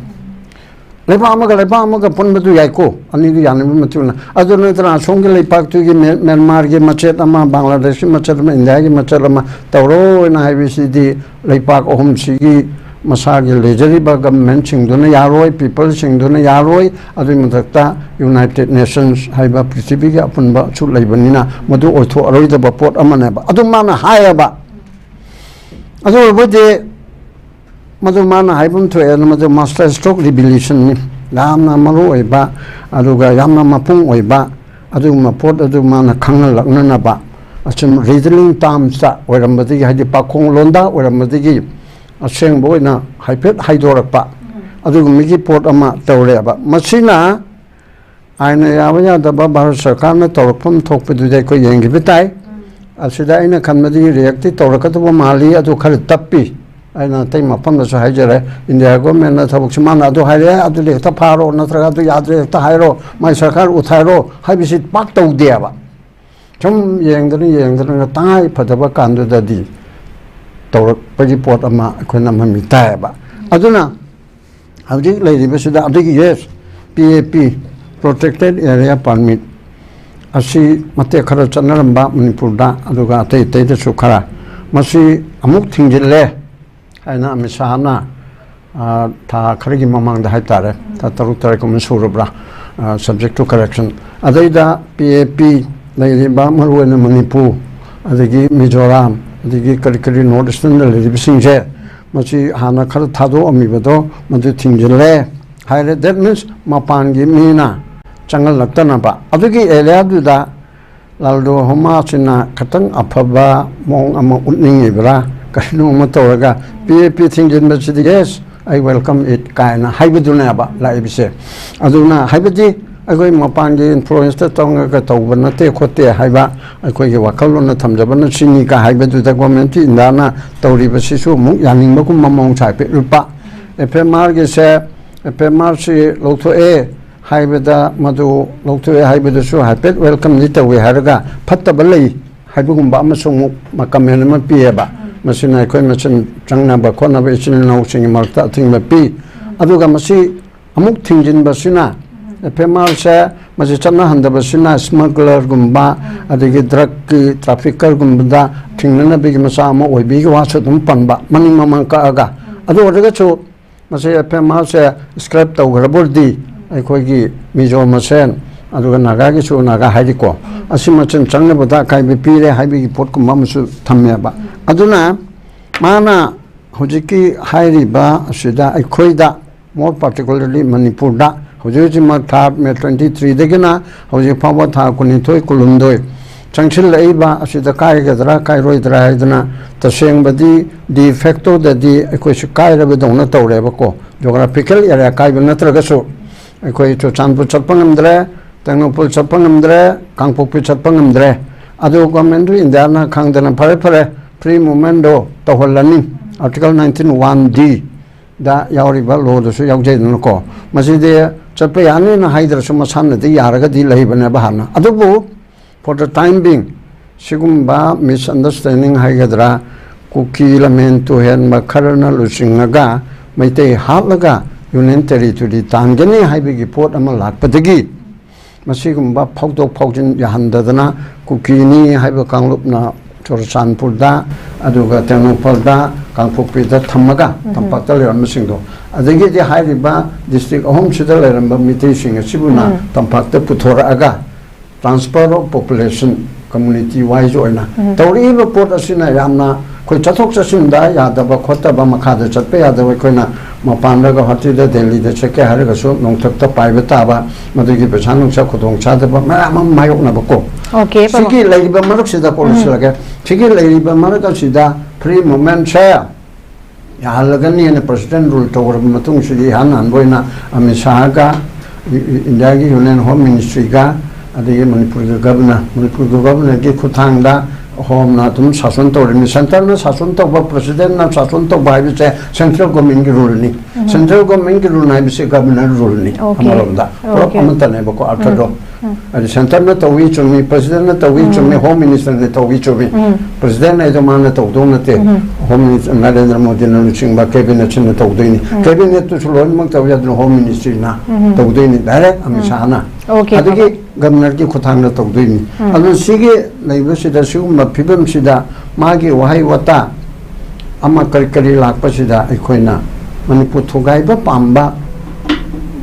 ꯂꯩꯕꯥꯛ ꯑꯃꯒ ꯂꯩꯕꯥꯛ ꯑꯃꯒ ꯄꯨꯟꯕꯗꯨ ꯌꯥꯏꯀꯣ, ꯑꯅꯤꯗꯨ ꯌꯥꯅꯕ ꯃꯇꯨꯡ ꯏꯟꯅ꯫ ꯑꯗꯨ ꯅꯠꯇꯅ ꯑꯁꯣꯝꯒꯤ ꯂꯩꯄꯥꯛꯇꯨꯒꯤ ꯃ꯭ꯌꯥ-, ꯃ꯭ꯌꯥꯟꯃꯥꯔꯒꯤ ꯃꯆꯦꯠ ꯑꯃ, ꯕꯪꯒ꯭ꯂꯥꯗꯦꯁꯀꯤ ꯃꯆꯦꯠ ꯑꯃ, ꯏꯟꯗꯤꯌꯥꯒꯤ ꯃꯆꯦꯠ ꯑꯃ ꯇꯧꯔꯣꯏꯅ ꯍꯥꯏꯕꯁꯤꯗꯤ ꯂꯩꯄꯥꯛ ꯑꯍꯨꯝꯁꯤꯒꯤ ꯃꯁꯥꯒꯤ ꯂꯩꯖꯔꯤꯕ ꯒꯚꯔꯟꯃꯦꯟꯠꯁꯤꯡꯗꯨꯅ ꯌꯥꯔꯣꯏ, ꯄꯤꯄꯜꯁꯤꯡꯗꯨꯅ ꯌꯥꯔꯣꯏ꯫ ꯑꯗꯨꯒꯤ ꯃꯊꯛꯇ ꯌꯨꯅꯥꯏꯇꯦꯠ ꯅꯦꯁꯟꯁ ꯍꯥꯏꯕ ꯄ꯭ꯔꯤꯊꯤꯕꯤꯒꯤ ꯑꯄꯨꯟꯕꯁꯨ ꯂꯩꯕꯅꯤꯅ, ꯃꯗꯨ ꯑꯣꯏꯊꯣꯛꯑꯔꯣꯏꯗꯕ ꯄꯣꯠ ꯑꯃꯅꯦꯕ꯫ ꯑꯗꯨ ꯃꯥꯅ ꯍꯥꯏꯌꯦꯕ꯫ ꯑꯗꯨ ꯑꯣꯏꯔꯕꯗꯤ ꯃꯗꯨ ꯃꯥꯅ ꯍꯥꯏꯕ ꯑꯃ ꯊꯣꯛꯑꯦ, ꯃꯗꯨ master stroke revelation ꯅꯤ꯫ ꯌꯥꯝꯅ ꯃꯔꯨ ꯑꯣꯏꯕ, ꯑꯗꯨꯒ ꯌꯥꯝꯅ ꯃꯄꯨꯡ ꯑꯣꯏꯕ ꯑꯗꯨꯒꯨꯝꯕ ꯄꯣꯠ ꯑꯗꯨ ꯃꯥꯅ ꯈꯪꯍꯜꯂꯛꯅꯅꯕ, ꯑꯁꯨꯝ riddling terms ꯇ ꯑꯣꯏꯔꯝꯕꯗꯒꯤ, ꯍꯥꯏꯗꯤ ꯄꯥꯈꯣꯡ ꯂꯣꯟꯗꯥ ꯑꯣꯏꯔꯝꯕꯗꯒꯤ ꯑꯁꯦꯡꯕ ꯑꯣꯏꯅ ꯍꯥꯏꯐꯦꯠ ꯍꯥꯏꯗꯣꯔꯛꯄ ꯑꯗꯨꯒꯨꯝꯕꯒꯤ ꯄꯣꯠ ꯑꯃ ꯇꯧꯔꯦꯕ꯫ ꯃꯁꯤꯅ ꯑꯥꯏꯟꯅ ꯌꯥꯕ ꯌꯥꯗꯕ ꯚꯥꯔꯠ ꯁꯔꯀꯥꯔꯅ ꯇꯧꯔꯛꯐꯝ ꯊꯣꯛꯄꯗꯨꯗꯤ ꯑꯩꯈꯣꯏ ꯌꯦꯡꯈꯤꯕ ꯇꯥꯏ꯫ ꯑꯁꯤꯗ ꯑꯩꯅ ꯈꯟꯕꯗꯤ react ꯇꯤ ꯇꯧꯔꯛꯀꯗꯕ ꯃꯥꯜꯂꯤ, ꯑꯗꯨ ꯈꯔ ꯇꯞꯄꯤ꯫ ꯑꯩꯅ ꯑꯇꯩ ꯃꯐꯝꯗꯁꯨ ꯍꯥꯏꯖꯔꯦ, ꯏꯟꯗꯤꯌꯥ ꯒꯣꯔꯃꯦꯟꯅ ꯊꯕꯛꯁꯤ ꯃꯥꯅ ꯑꯗꯨ ꯍꯥꯏꯔꯦ, ꯑꯗꯨꯗꯤ ꯍꯦꯛꯇ ꯐꯥꯔꯣ, ꯅꯠꯇ꯭ꯔꯒ ꯑꯗꯨ ꯌꯥꯗ꯭ꯔꯦ ꯍꯦꯛꯇ ꯍꯥꯏꯔꯣ, ꯃꯥꯏ ꯁꯔꯀꯥꯔ ꯎꯊꯥꯏꯔꯣ ꯍꯥꯏꯕꯁꯤ ꯄꯥꯛ ꯇꯧꯗꯦꯕ꯫ ꯁꯨꯝ ꯌꯦꯡꯗꯅ ꯌꯦꯡꯗꯅ ꯇꯉꯥꯏ ꯐꯗꯕ ꯀꯥꯟꯗꯨꯗꯗꯤ ꯇꯧꯔꯛꯄꯒꯤ ꯄꯣꯠ ꯑꯃ ꯑꯩꯈꯣꯏꯅ ꯃꯃꯤ ꯇꯥꯏꯌꯦꯕ꯫ ꯑꯗꯨꯅ ꯍꯧꯖꯤꯛ ꯂꯩꯔꯤꯕꯁꯤꯗ ꯑꯗꯨꯒꯤ, yes, P A P, Protected Area Permit, ꯑꯁꯤ ꯃꯇꯦꯛ ꯈꯔ ꯆꯠꯅꯔꯝꯕ ꯃꯅꯤꯄꯨꯔꯗ, ꯑꯗꯨꯒ ꯑꯇꯩ ꯑꯇꯩꯗꯁꯨ ꯈꯔ, ꯃꯁꯤ ꯑꯃꯨꯛ ꯊꯤꯡꯖꯤꯜꯂꯦ ꯍꯥꯏꯅ ꯑꯃꯤꯠ ꯁꯥꯍꯅ, ꯑ, ꯊꯥ ꯈꯔꯒꯤ ꯃꯃꯥꯡꯗ ꯍꯥꯏꯇꯥꯔꯦ, ꯊꯥ ꯇꯔꯨꯛ ꯇꯔꯦꯠꯀꯨꯝꯕ ꯁꯨꯔꯕ꯭ꯔꯥ, Subject to correction. ꯑꯗꯩꯗ ꯄꯤ ꯑꯦ ꯄꯤ ꯂꯩꯔꯤꯕ, ꯃꯔꯨꯑꯣꯏꯅ ꯃꯅꯤꯄꯨꯔ, ꯑꯗꯒꯤ ꯃꯤꯖꯣꯔꯥꯝ, ꯑꯗꯒꯤ ꯀꯔꯤ ꯀꯔꯤ ꯅꯣꯔꯠ ꯏꯁꯇꯔꯟꯗ ꯂꯩꯔꯤꯕꯁꯤꯡꯁꯦ, ꯃꯁꯤ ꯍꯥꯟꯅ ꯈꯔ ꯊꯥꯗꯣꯛꯑꯝꯃꯤꯕꯗꯣ ꯃꯗꯨ ꯊꯤꯡꯖꯤꯜꯂꯦ ꯍꯥꯏꯔꯦ꯫ That means ꯃꯄꯥꯟꯒꯤ ꯃꯤꯅ ꯆꯪꯍꯜꯂꯛꯇꯅꯕ꯫ ꯑꯗꯨꯒꯤ ꯑꯦꯔꯤꯌꯥꯗꯨꯗ ꯂꯥꯜꯗꯣꯍꯣꯃꯥꯁꯤꯅ ꯈꯤꯇꯪ ꯑꯐꯕ ꯃꯑꯣꯡ ꯑꯃ ꯎꯠꯅꯤꯡꯉꯤꯕ꯭ꯔꯥ, ꯀꯔꯤꯅꯣ ꯑꯃ ꯇꯧꯔꯒ ꯄꯤ ꯑꯦ ꯄꯤ ꯊꯤꯡꯖꯤꯟꯕꯁꯤꯗꯤ, "Yes, I welcome it" ꯀꯥꯏꯅ ꯍꯥꯏꯕꯗꯨꯅꯦꯕ ꯂꯥꯛꯏꯕꯁꯦ꯫ ꯑꯗꯨꯅ ꯍꯥꯏꯕꯗꯤ ꯑꯩꯈꯣꯏ ꯃꯄꯥꯟꯒꯤ ꯏꯟꯐ꯭ꯂꯨꯌꯦꯟꯁꯇ ꯆꯪꯉꯒ ꯇꯧꯕ ꯅꯠꯇꯦ ꯈꯣꯠꯇꯦ ꯍꯥꯏꯕ, ꯑꯩꯈꯣꯏꯒꯤ ꯋꯥꯈꯜꯂꯣꯟꯅ ꯊꯝꯖꯕꯅ ꯁꯤꯅꯤ ꯀ ꯍꯥꯏꯕꯗꯨꯗ ꯒꯣꯔꯃꯦꯟ ꯑꯣꯐ ꯏꯟꯗꯤꯌꯥꯅ ꯇꯧꯔꯤꯕꯁꯤꯁꯨ ꯑꯃꯨꯛ ꯌꯥꯅꯤꯡꯕꯒꯨꯝꯕ ꯃꯑꯣꯡꯁꯦ ꯍꯥꯏꯐꯦꯠ ꯎꯠꯄ꯫ ꯑꯦꯐ ꯑꯦꯝ ꯑꯥꯔꯒꯤꯁꯦ, ꯑꯦꯐ ꯑꯦꯝ ꯑꯥꯔꯁꯤ ꯂꯧꯊꯣꯛꯑꯦ ꯍꯥꯏꯕꯗ, ꯃꯗꯨ ꯂꯧꯊꯣꯛꯑꯦ ꯍꯥꯏꯕꯗꯁꯨ ꯍꯥꯏꯐꯦꯠ ꯋꯦꯜꯀꯝꯗꯤ ꯇꯧꯏ ꯍꯥꯏꯔꯒ ꯐꯠꯇꯕ ꯂꯩ ꯍꯥꯏꯕꯒꯨꯝꯕ ꯑꯃꯁꯨ ꯑꯃꯨꯛ ꯀꯃꯦꯟ ꯑꯃ ꯄꯤꯌꯦꯕ꯫ ꯃꯁꯤꯅ ꯑꯩꯈꯣꯏ ꯃꯁꯦꯟ ꯆꯪꯅꯕ ꯈꯣꯠꯅꯕ, ꯏꯆꯤꯜ ꯏꯅꯥꯎꯁꯤꯡꯒꯤ ꯃꯔꯛꯇ ꯑꯊꯤꯡꯕ ꯄꯤ꯫ ꯑꯗꯨꯒ ꯃꯁꯤ ꯑꯃꯨꯛ ꯊꯤꯡꯖꯤꯟꯕꯁꯤꯅ ꯑꯦꯐ ꯑꯦꯝ ꯑꯥꯔꯁꯦ, ꯃꯁꯤ ꯆꯠꯅꯍꯟꯗꯕꯁꯤꯅ ꯁ꯭ꯃꯒꯂꯔꯒꯨꯝꯕ, ꯑꯗꯒꯤ ꯗ꯭ꯔꯛꯀꯤ ꯇ꯭ꯔꯥꯐꯤꯀꯔꯒꯨꯝꯕꯗ ꯊꯤꯡꯅꯅꯕꯒꯤ ꯃꯆꯥꯛ ꯑꯃ ꯑꯣꯏꯕꯒꯤ ꯋꯥꯁꯨ ꯑꯗꯨꯝ ꯄꯟꯕ, ꯃꯅꯤꯡ ꯃꯃꯥꯡ ꯀꯛꯑꯒ꯫ ꯑꯗꯨ ꯑꯣꯏꯔꯒꯁꯨ ꯃꯁꯤ ꯑꯦꯐ ꯑꯦꯝ ꯑꯥꯔꯁꯦ ꯁ꯭ꯀ꯭ꯔꯦꯞ ꯇꯧꯈ꯭ꯔꯕ ꯑꯣꯏꯔꯗꯤ ꯑꯩꯈꯣꯏꯒꯤ ꯃꯤꯖꯣ ꯃꯁꯦꯟ, ꯑꯗꯨꯒ ꯅꯥꯒꯥꯒꯤꯁꯨ ꯅꯥꯒꯥ ꯍꯥꯏꯔꯤꯀꯣ, ꯑꯁꯤ ꯃꯁꯦꯟ ꯆꯪꯅꯕꯗ ꯑꯀꯥꯏꯕ ꯄꯤꯔꯦ ꯍꯥꯏꯕꯒꯤ ꯄꯣꯠꯀꯨꯝꯕ ꯑꯃꯁꯨ ꯊꯝꯃꯦꯕ꯫ ꯑꯗꯨꯅ ꯃꯥꯅ ꯍꯧꯖꯤꯛꯀꯤ ꯍꯥꯏꯔꯤꯕ ꯑꯁꯤꯗ ꯑꯩꯈꯣꯏꯗ, more particularly ꯃꯅꯤꯄꯨꯔꯗ, ꯍꯧꯖꯤꯛ ꯍꯧꯖꯤꯛꯃꯛ ꯊꯥ ꯃꯦ ꯇ꯭ꯋꯦꯟꯇꯤ ꯊ꯭ꯔꯤꯗꯒꯤꯅ ꯍꯧꯖꯤꯛ ꯐꯥꯎꯕ ꯊꯥ ꯀꯨꯟꯅꯤꯊꯣꯏ, ꯀꯨꯟꯍꯨꯝꯗꯣꯏ ꯆꯪꯁꯤꯜꯂꯛꯏꯕ ꯑꯁꯤꯗ ꯀꯥꯏꯒꯗ꯭ꯔꯥ ꯀꯥꯏꯔꯣꯏꯗ꯭ꯔꯥ ꯍꯥꯏꯗꯅ, ꯇꯁꯦꯡꯕꯗꯤ ꯗꯤ ꯐꯦꯛꯇꯣꯗꯗꯤ ꯑꯩꯈꯣꯏꯁꯨ ꯀꯥꯏꯔꯕꯗꯧꯅ ꯇꯧꯔꯦꯕꯀꯣ꯫ ꯖꯣꯒ꯭ꯔꯥꯐꯤꯀꯦꯜ ꯑꯦꯔꯤꯌꯥ ꯀꯥꯏꯕ ꯅꯠꯇ꯭ꯔꯒꯁꯨ ꯑꯩꯈꯣꯏ ꯆꯨꯔꯆꯥꯟꯄꯨꯔ ꯆꯠꯄ ꯉꯝꯗ꯭ꯔꯦ, ꯇꯦꯡꯅꯧꯄꯜ ꯆꯠꯄ ꯉꯝꯗ꯭ꯔꯦ, ꯀꯥꯡꯄꯣꯛꯄꯤ ꯆꯠꯄ ꯉꯝꯗ꯭ꯔꯦ꯫ ꯑꯗꯨ ꯒꯣꯔꯃꯦꯟ ꯑꯣꯐ ꯏꯟꯗꯤꯌꯥꯅ ꯈꯪꯗꯅ ꯐꯔꯦ ꯐꯔꯦ, ꯐ꯭ꯔꯤ ꯃꯨꯚꯃꯦꯟꯗꯣ ꯇꯧꯍꯜꯂꯅꯤ, ꯑꯥꯔꯇꯤꯀꯜ ꯅꯥꯏꯟꯇꯤꯟ ꯋꯥꯟ ꯗꯤ ꯗ ꯌꯥꯎꯔꯤꯕ ꯂꯣꯗꯁꯨ ꯌꯥꯎꯖꯩꯗꯅꯀꯣ꯫ ꯃꯁꯤꯗꯤ ꯆꯠꯄ ꯌꯥꯅꯤꯅ ꯍꯥꯏꯗ꯭ꯔꯁꯨ ꯃꯁꯥꯅꯗꯤ ꯌꯥꯔꯒꯗꯤ ꯂꯩꯕꯅꯦꯕ ꯍꯥꯟꯅ꯫ ꯑꯗꯨꯕꯨ for the time being ꯁꯤꯒꯨꯝꯕ ꯃꯤꯁꯑꯟꯗꯔꯁꯇꯦꯟꯗꯤꯡ ꯍꯥꯏꯒꯗ꯭ꯔꯥ, ꯀꯨꯀꯤ ꯂꯝꯍꯦꯟ ꯇꯨꯍꯦꯟꯕ ꯈꯔꯅ ꯂꯨꯆꯤꯡꯉꯒ ꯃꯩꯇꯩ ꯍꯥꯠꯂꯒ ꯌꯨꯅꯤꯌꯟ ꯇꯦꯔꯤꯇꯣꯔꯤ ꯇꯥꯟꯒꯅꯤ ꯍꯥꯏꯕꯒꯤ ꯄꯣꯠ ꯑꯃ ꯂꯥꯛꯄꯗꯒꯤ, ꯃꯁꯤꯒꯨꯝꯕ ꯐꯥꯎꯗꯣꯛ ꯐꯥꯎꯖꯤꯟ ꯌꯥꯍꯟꯗꯗꯅ, ꯀꯨꯀꯤꯅꯤ ꯍꯥꯏꯕ ꯀꯥꯡꯂꯨꯞꯅ ꯆꯨꯔꯆꯥꯟꯄꯨꯔꯗ ꯑꯗꯨꯒ ꯇꯦꯡꯅꯧꯄꯜꯗ, ꯀꯥꯡꯄꯣꯛꯄꯤꯗ ꯊꯝꯃꯒ ꯎꯝ꯫ ꯇꯝꯄꯥꯛꯇ ꯂꯩꯔꯝꯕꯁꯤꯡꯗꯣ, ꯑꯗꯒꯤꯗꯤ ꯍꯥꯏꯔꯤꯕ district ꯑꯍꯨꯝꯁꯤꯗ ꯂꯩꯔꯝꯕ ꯃꯤꯇꯩꯁꯤꯡ ꯑꯁꯤꯕꯨꯅ ꯎꯝ꯫ ꯇꯝꯄꯥꯛꯇ ꯄꯨꯊꯣꯔꯛꯑꯒ transfer of population community wise ꯑꯣꯏꯅ ꯎꯝ꯫ ꯇꯧꯔꯛꯏꯕ ꯄꯣꯠ ꯑꯁꯤꯅ ꯌꯥꯝꯅ ꯑꯩꯈꯣꯏ ꯆꯠꯊꯣꯛ ꯆꯠꯁꯤꯟꯗ ꯌꯥꯗꯕ ꯈꯣꯠꯇꯕ, ꯃꯈꯥꯗ ꯆꯠꯄ ꯌꯥꯗꯕ, ꯑꯩꯈꯣꯏꯅ ꯃꯄꯥꯟꯗ ꯒꯧꯍꯥꯇꯤꯗ, ꯗꯦꯜꯂꯤꯗ ꯆꯠꯀꯦ ꯍꯥꯏꯔꯒꯁꯨ ꯅꯣꯡꯊꯛꯇ ꯄꯥꯏꯕ ꯇꯥꯕ, ꯃꯗꯨꯒꯤ ꯄꯩꯁꯥ ꯅꯨꯡꯁꯥ ꯈꯨꯗꯣꯡ ꯆꯥꯗꯕ ꯃꯌꯥꯝ ꯑꯃ ꯃꯥꯌꯣꯛꯅꯕꯀꯣ꯫ Okay, ꯄꯥꯕꯨꯡ꯫ ꯁꯤꯒꯤ ꯂꯩꯔꯤꯕ ꯃꯔꯛꯁꯤꯗꯀꯣ ꯎꯝ꯫ ꯂꯣꯏꯁꯤꯜꯂꯒꯦ꯫ ꯁꯤꯒꯤ ꯂꯩꯔꯤꯕ ꯃꯔꯛ ꯑꯁꯤꯗ free movementꯁꯦ ꯌꯥꯍꯜꯂꯒꯅꯤ ꯍꯥꯏꯅ president rule ꯇꯧꯔꯕ ꯃꯇꯨꯡꯁꯤꯗ ꯏꯍꯥꯟ ꯍꯥꯟꯕ ꯑꯣꯏꯅ ꯑꯃꯤꯠ ꯁꯥꯍꯒ, ꯏ-, ꯏ-, ꯏꯟꯗꯤꯌꯥꯒꯤ Union Home Ministryꯒ, ꯑꯗꯒꯤ ꯃꯅꯤꯄꯨꯔꯒꯤ governor, ꯃꯅꯤꯄꯨꯔꯒꯤ governorꯒꯤ ꯈꯨꯠꯊꯥꯡꯗ homeꯅ ꯑꯗꯨꯝ ꯁꯥꯁꯟ ꯇꯧꯔꯤꯕꯅꯤ꯫ Centreꯅ ꯁꯥꯁꯟ ꯇꯧꯕ, presidentꯅ ꯁꯥꯁꯟ ꯇꯧꯕ ꯍꯥꯏꯕꯁꯦ central governmentꯀꯤ ruleꯅꯤ꯫ ꯎꯝ꯫ Central governmentꯀꯤ rule ꯍꯥꯏꯕꯁꯦ governor ruleꯅꯤ꯫ Okay꯫ ꯑꯃꯔꯣꯝꯗ ꯄꯨꯂꯞ Okay꯫ ꯑꯃꯠꯇꯅꯦꯕꯀꯣ, ꯑꯔꯊꯗꯣ꯫ ꯎꯝ꯫ ꯎꯝ꯫ ꯍꯥꯏꯗꯤ centreꯅ ꯇꯧꯏ ꯆꯨꯝꯃꯤ, presidentꯅ ꯇꯧꯏ ꯎꯝ꯫ ꯆꯨꯝꯃꯤ, home ministerꯅ ꯇꯧꯏ ꯆꯨꯝꯃꯤ꯫ ꯎꯝ꯫ President ꯍꯥꯏꯗꯣ ꯃꯥꯅ ꯇꯧꯗꯧ ꯅꯠꯇꯦ꯫ ꯎꯝ꯫ Home minister ꯅꯔꯦꯟꯗ꯭ꯔ ꯃꯣꯗꯤꯅ ꯂꯨꯆꯤꯡꯕ cabinetꯁꯤꯅ ꯇꯧꯗꯣꯏꯅꯤ꯫ ꯎꯝ꯫ Cabinetꯇꯨꯁꯨ ꯂꯣꯏꯅꯃꯛ ꯇꯧꯏ, ꯑꯗꯨꯅ home ministryꯅ ꯎꯝ꯫ ꯇꯧꯗꯣꯏꯅꯤ, direct ꯑꯃꯤꯠ ꯎꯝ꯫ ꯁꯥꯍꯅ꯫ Okay, ꯑꯗꯒꯤ ꯄꯥꯕꯨꯡ꯫ Governorꯒꯤ ꯈꯨꯠꯊꯥꯡꯗ ꯇꯧꯗꯣꯏꯅꯤ꯫ ꯎꯝ꯫ ꯑꯗꯨꯅ ꯁꯤꯒꯤ ꯂꯩꯕꯁꯤꯗ, ꯁꯤꯒꯨꯝꯕ ꯐꯤꯕꯝꯁꯤꯗ ꯃꯥꯒꯤ ꯋꯥꯍꯩ ꯋꯥꯇꯥ ꯑꯃ ꯀꯔꯤ ꯀꯔꯤ ꯂꯥꯛꯄꯁꯤꯗ ꯑꯩꯈꯣꯏꯅ ꯃꯅꯤꯄꯨꯔ ꯊꯨꯒꯥꯏꯕ ꯄꯥꯝꯕ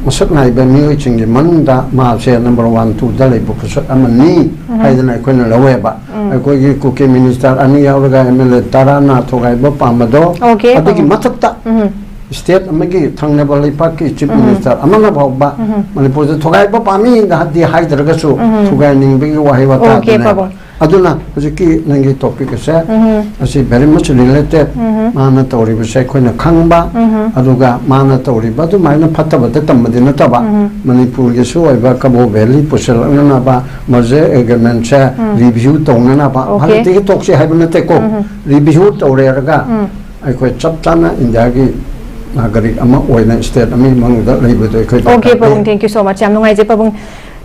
ꯃꯁꯛ ꯅꯥꯏꯕ ꯃꯤꯑꯣꯏꯁꯤꯡꯒꯤ ꯃꯅꯨꯡꯗ ꯃꯥꯁꯦ number one, twoꯗ ꯂꯩꯕ ꯄꯣꯠꯁꯛ ꯑꯃꯅꯤ ꯎꯝ꯫ ꯍꯥꯏꯗꯅ ꯑꯩꯈꯣꯏꯅ ꯂꯧꯋꯦꯕ꯫ ꯎꯝ꯫ ꯑꯩꯈꯣꯏꯒꯤ ꯀꯨꯀꯤ minister ꯑꯅꯤ ꯌꯥꯎꯔꯒ MLA ꯇꯔꯥꯅ ꯊꯨꯒꯥꯏꯕ ꯄꯥꯝꯕꯗꯣ, Okay, ꯑꯗꯨꯒꯤ ꯄꯥꯕꯨꯡ꯫ ꯃꯊꯛꯇ ꯎꯝ꯫ State ꯑꯃꯒꯤ ꯊꯪꯅꯕ ꯂꯩꯄꯥꯛꯀꯤ Chief ꯎꯝ꯫ Ministerꯑꯃꯅ ꯐꯥꯎꯕ ꯎꯝ꯫ ꯃꯅꯤꯄꯨꯔꯗ ꯊꯨꯒꯥꯏꯕ ꯄꯥꯝꯃꯤ ꯍꯥꯏꯗꯤ ꯍꯥꯏꯗ꯭ꯔꯒꯁꯨ ꯎꯝ꯫ ꯊꯨꯒꯥꯏꯅꯤꯡꯕꯒꯤ ꯋꯥꯍꯩ Okay, ꯋꯥꯇꯥꯗꯨꯅꯦꯕ꯫ ꯄꯥꯕꯨꯡ꯫ ꯑꯗꯨꯅ ꯍꯧꯖꯤꯛꯀꯤ ꯅꯪꯒꯤ topic ꯑꯁꯦ, ꯎꯝ꯫ ꯑꯁꯤ very much related, ꯎꯝ꯫ ꯃꯥꯅ ꯇꯧꯔꯤꯕꯁꯦ ꯑꯩꯈꯣꯏꯅ ꯈꯪꯕ, ꯎꯝ꯫ ꯑꯗꯨꯒ ꯃꯥꯅ ꯇꯧꯔꯤꯕ ꯑꯗꯨꯃꯥꯏꯅ ꯐꯠꯇꯕꯗ ꯇꯝꯕꯗꯤ ꯅꯠꯇꯕ, ꯎꯝ꯫ ꯃꯅꯤꯄꯨꯔꯒꯤꯁꯨ ꯑꯣꯏꯕ ꯀꯕꯣ Valley ꯄꯨꯁꯤꯜꯂꯛꯅꯅꯕ merger agreementꯁꯦ ꯎꯝ꯫ Review ꯇꯧꯅꯅꯕ, Okay꯫ ꯍꯧꯖꯤꯛꯇꯒꯤ ꯇꯣꯛꯁꯤ ꯍꯥꯏꯕ ꯅꯠꯇꯦꯀꯣ, ꯎꯝ꯫ Review ꯇꯧꯔꯦꯔꯒ ꯎꯝ꯫ ꯑꯩꯈꯣꯏ ꯆꯞ ꯆꯥꯅ ꯏꯟꯗꯤꯌꯥꯒꯤ ꯅꯥꯒꯔꯤꯛ ꯑꯃ ꯑꯣꯏꯅ state ꯑꯃꯒꯤ ꯃꯅꯨꯡꯗ ꯂꯩꯕꯗꯣ ꯑꯩꯈꯣꯏ Okay, ꯗꯔꯀꯥꯔ ꯄꯥꯕꯨꯡ, ꯇꯥꯏ꯫ Thank you so much. ꯌꯥꯝ ꯅꯨꯡꯉꯥꯏꯖꯩ, ꯄꯥꯕꯨꯡ꯫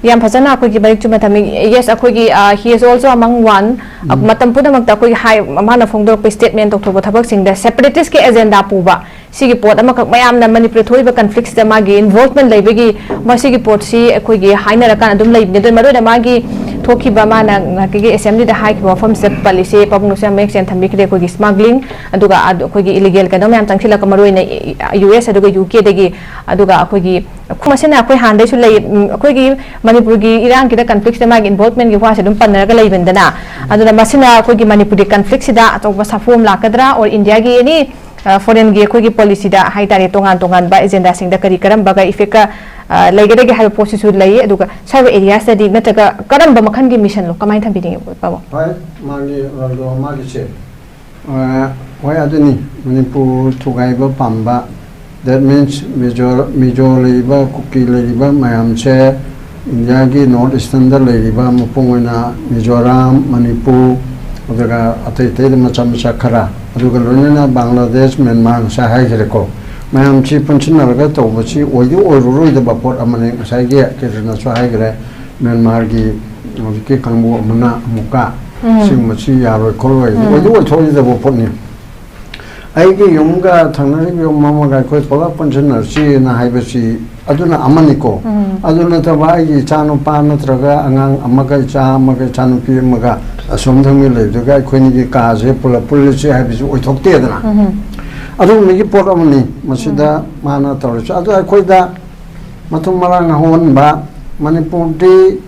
ꯌꯥꯝ ꯐꯖꯅ ꯑꯩꯈꯣꯏꯒꯤ ꯃꯔꯤꯛ ꯆꯨꯝꯅ ꯊꯝꯃꯤ꯫ Yes, ꯑꯩꯈꯣꯏꯒꯤ, ꯑ, he is also among one, ꯑ, ꯎꯝ꯫ ꯃꯇꯝ ꯄꯨꯝꯅꯃꯛꯇ ꯑꯩꯈꯣꯏꯒꯤ ꯍꯥꯏ-, ꯃꯥꯅ ꯐꯣꯡꯗꯣꯔꯛꯄ statement ꯇꯧꯊꯣꯛꯄ ꯊꯕꯛꯁꯤꯡꯗ separatistꯀꯤ agenda ꯄꯨꯕ, ꯁꯤꯒꯤ ꯄꯣꯠ ꯑꯃꯈꯛ ꯃꯌꯥꯝꯅ ꯃꯅꯤꯄꯨꯔꯗ ꯊꯣꯛꯏꯕ conflictꯁꯤꯗ ꯃꯥꯒꯤ involvement ꯂꯩꯕꯒꯤ, ꯃꯁꯤꯒꯤ ꯄꯣꯠꯁꯤ ꯑꯩꯈꯣꯏꯒꯤ ꯍꯥꯏꯅꯔꯀꯥꯟꯗ ꯑꯗꯨꯝ ꯂꯩꯕꯅꯤ꯫ ꯑꯗꯨꯅ ꯃꯔꯨꯑꯣꯏꯅ ꯃꯥꯒꯤ ꯊꯣꯛꯈꯤꯕ ꯃꯥꯅ ꯉꯍꯥꯛꯀꯤ ꯑꯦꯁꯦꯝꯕ꯭ꯂꯤꯗ ꯍꯥꯏꯈꯤꯕ ꯋꯥꯐꯝꯁꯦ ꯄꯜꯂꯤꯁꯦ ꯄꯥꯕꯨꯡꯅꯁꯨ ꯌꯥꯝ ꯃꯌꯦꯛ ꯁꯦꯡꯅ ꯊꯝꯕꯤꯈ꯭ꯔꯦ꯫ ꯑꯩꯈꯣꯏꯒꯤ ꯁ꯭ꯃꯒ꯭ꯂꯤꯡ, ꯑꯗꯨꯒ ꯑꯗꯨ ꯑꯩꯈꯣꯏꯒꯤ ꯏꯂꯤꯒꯦꯜ ꯀꯩꯅꯣ ꯃꯌꯥꯝ ꯆꯪꯁꯤꯜꯂꯛꯄ, ꯃꯔꯨ ꯑꯣꯏꯅ ꯌꯨ ꯑꯦꯁ ꯑꯗꯨꯒ ꯌꯨ ꯀꯦꯗꯒꯤ, ꯑꯗꯨꯒ ꯑꯩꯈꯣꯏꯒꯤ ꯃꯁꯤꯅ ꯑꯩꯈꯣꯏ ꯍꯥꯟꯅꯗꯩꯁꯨ ꯂꯩ꯫ ꯎꯝ, ꯑꯩꯈꯣꯏꯒꯤ ꯃꯅꯤꯄꯨꯔꯒꯤ ꯏꯔꯥꯡꯒꯤꯗ ꯀꯟꯐ꯭ꯂꯤꯛꯁꯤꯗ ꯃꯥꯒꯤ ꯏꯟꯚꯣꯜꯕꯃꯦꯟꯒꯤ ꯋꯥꯁꯦ ꯑꯗꯨꯝ ꯄꯟꯅꯔꯒ ꯂꯩꯕꯅꯤꯗꯅ꯫ ꯑꯗꯨꯅ ꯃꯁꯤꯅ ꯑꯩꯈꯣꯏꯒꯤ ꯃꯅꯤꯄꯨꯔꯒꯤ ꯀꯟꯐ꯭ꯂꯤꯛꯁꯤꯗ ꯑꯆꯧꯕ ꯁꯥꯐꯨ ꯑꯃ ꯂꯥꯛꯀꯗ꯭ꯔꯥ, ꯑꯣꯔ ꯏꯟꯗꯤꯌꯥꯒꯤ ꯑꯦꯅꯤ ꯐꯣꯔꯦꯟꯒꯤ ꯑꯩꯈꯣꯏꯒꯤ ꯄꯣꯂꯤꯁꯤꯗ ꯍꯥꯏꯇꯥꯔꯦ, ꯇꯣꯉꯥꯟ ꯇꯣꯉꯥꯟꯕ ꯑꯦꯖꯦꯟꯗꯥꯁꯤꯡꯗ ꯀꯔꯤ ꯀꯔꯝꯕꯒ ꯏꯐꯦꯛꯀ ꯂꯩꯒꯗꯒꯦ ꯍꯥꯏꯕ ꯄꯣꯠꯁꯤꯁꯨ ꯂꯩ꯫ ꯑꯗꯨꯒ ꯁ꯭ꯋꯥꯏꯕ ꯑꯦꯔꯤꯌꯥꯁꯤꯗꯗꯤ ꯅꯠꯇ꯭ꯔꯒ ꯀꯔꯝꯕ ꯃꯈꯜꯒꯤ ꯃꯤꯁꯟꯅꯣ, ꯀꯃꯥꯏꯅ ꯊꯝꯕꯤꯅꯤꯡꯉꯤ ꯄꯥꯕꯨꯡ? ꯍꯣꯏ, ꯃꯥꯒꯤ ꯔꯣꯜꯗꯣ ꯃꯥꯒꯤꯁꯦ, ꯑ, ꯍꯣꯏ, ꯑꯗꯨꯅꯤ, ꯃꯅꯤꯄꯨꯔ ꯊꯨꯒꯥꯏꯕ ꯄꯥꯝꯕ, that means ꯃꯤꯖꯣ, ꯃꯤꯖꯣ ꯂꯩꯔꯤꯕ, ꯀꯨꯀꯤ ꯂꯩꯔꯤꯕ ꯃꯌꯥꯝꯁꯦ, ꯏꯟꯗꯤꯌꯥꯒꯤ ꯅꯣꯔꯠ ꯏꯁꯇꯔꯟꯗ ꯂꯩꯔꯤꯕ, ꯃꯄꯨꯡ ꯑꯣꯏꯅ ꯃꯤꯖꯣꯔꯥꯝ, ꯃꯅꯤꯄꯨꯔ, ꯑꯗꯨꯒ ꯑꯇꯩ ꯑꯇꯩꯗ ꯃꯆꯥ ꯃꯆꯥ ꯈꯔ, ꯑꯗꯨꯒ ꯂꯣꯏꯅꯅ ꯕꯪꯒ꯭ꯂꯥꯗꯦꯁ, ꯃ꯭ꯌꯥꯟꯃꯥꯔ, ꯉꯁꯥꯏ ꯍꯥꯏꯈ꯭ꯔꯦꯀꯣ, ꯃꯌꯥꯝꯁꯤ ꯄꯨꯟꯁꯤꯟꯅꯔꯒ ꯇꯧꯕꯁꯤ ꯑꯣꯏꯗꯤ ꯑꯣꯏꯔꯔꯣꯏꯗꯕ ꯄꯣꯠ ꯑꯃꯅꯤ꯫ ꯉꯁꯥꯏꯒꯤ ꯀꯦꯇ꯭ꯔꯤꯅꯥꯁꯨ ꯍꯥꯏꯈ꯭ꯔꯦ, ꯃ꯭ꯌꯥꯟꯃꯥꯔꯒꯤ ꯍꯧꯖꯤꯛꯀꯤ ꯀꯥꯡꯕꯨ ꯑꯃꯅ ꯑꯃꯨꯛꯀ ꯎꯝ꯫ ꯁꯤꯒꯨꯝꯕꯁꯤ ꯌꯥꯔꯣꯏ ꯈꯣꯠꯂꯣꯏ, ꯎꯝ꯫ ꯑꯣꯏꯗꯤ ꯑꯣꯏꯊꯣꯛꯑꯣꯏꯗꯕ ꯄꯣꯠꯅꯤ꯫ ꯑꯩꯒꯤ ꯌꯨꯝꯒ ꯊꯪꯅꯔꯤꯕ ꯌꯨꯝ ꯑꯃꯒ ꯑꯩꯈꯣꯏ ꯄꯨꯂꯞ ꯄꯨꯟꯁꯤꯟꯅꯔꯁꯤꯅ ꯍꯥꯏꯕꯁꯤ ꯑꯗꯨꯅ ꯑꯃꯅꯤꯀꯣ꯫ ꯎꯝ꯫ ꯑꯗꯨ ꯅꯠꯇꯕ ꯑꯩꯒꯤ ꯏꯆꯥꯅꯨꯄꯥ ꯅꯠꯇ꯭ꯔꯒ ꯑꯉꯥꯡ ꯑꯃꯒ, ꯏꯆꯥ ꯑꯃꯒ, ꯏꯆꯥꯅꯨꯄꯤ ꯑꯃꯒ ꯑꯁꯣꯝ ꯊꯪꯅ ꯂꯩꯕꯗꯨꯒ ꯑꯩꯈꯣꯏꯅꯤꯒꯤ ꯀꯥꯁꯦ ꯄꯨꯂꯞ ꯄꯨꯜꯂꯁꯤ ꯍꯥꯏꯕꯁꯤ ꯑꯣꯏꯊꯣꯛꯇꯦꯗꯅ꯫ ꯎꯝ꯫ ꯑꯗꯨꯒꯨꯝꯕꯒꯤ ꯄꯣꯠ ꯑꯃꯅꯤ ꯃꯁꯤꯗ ꯎꯝ꯫ ꯃꯥꯅ ꯇꯧꯔꯤꯁꯦ꯫ ꯑꯗꯨ ꯑꯩꯈꯣꯏꯗ ꯃꯊꯨꯝ ꯃꯔꯥꯡ ꯍꯧꯍꯟꯕ, ꯃꯅꯤꯄꯨꯔꯗꯤ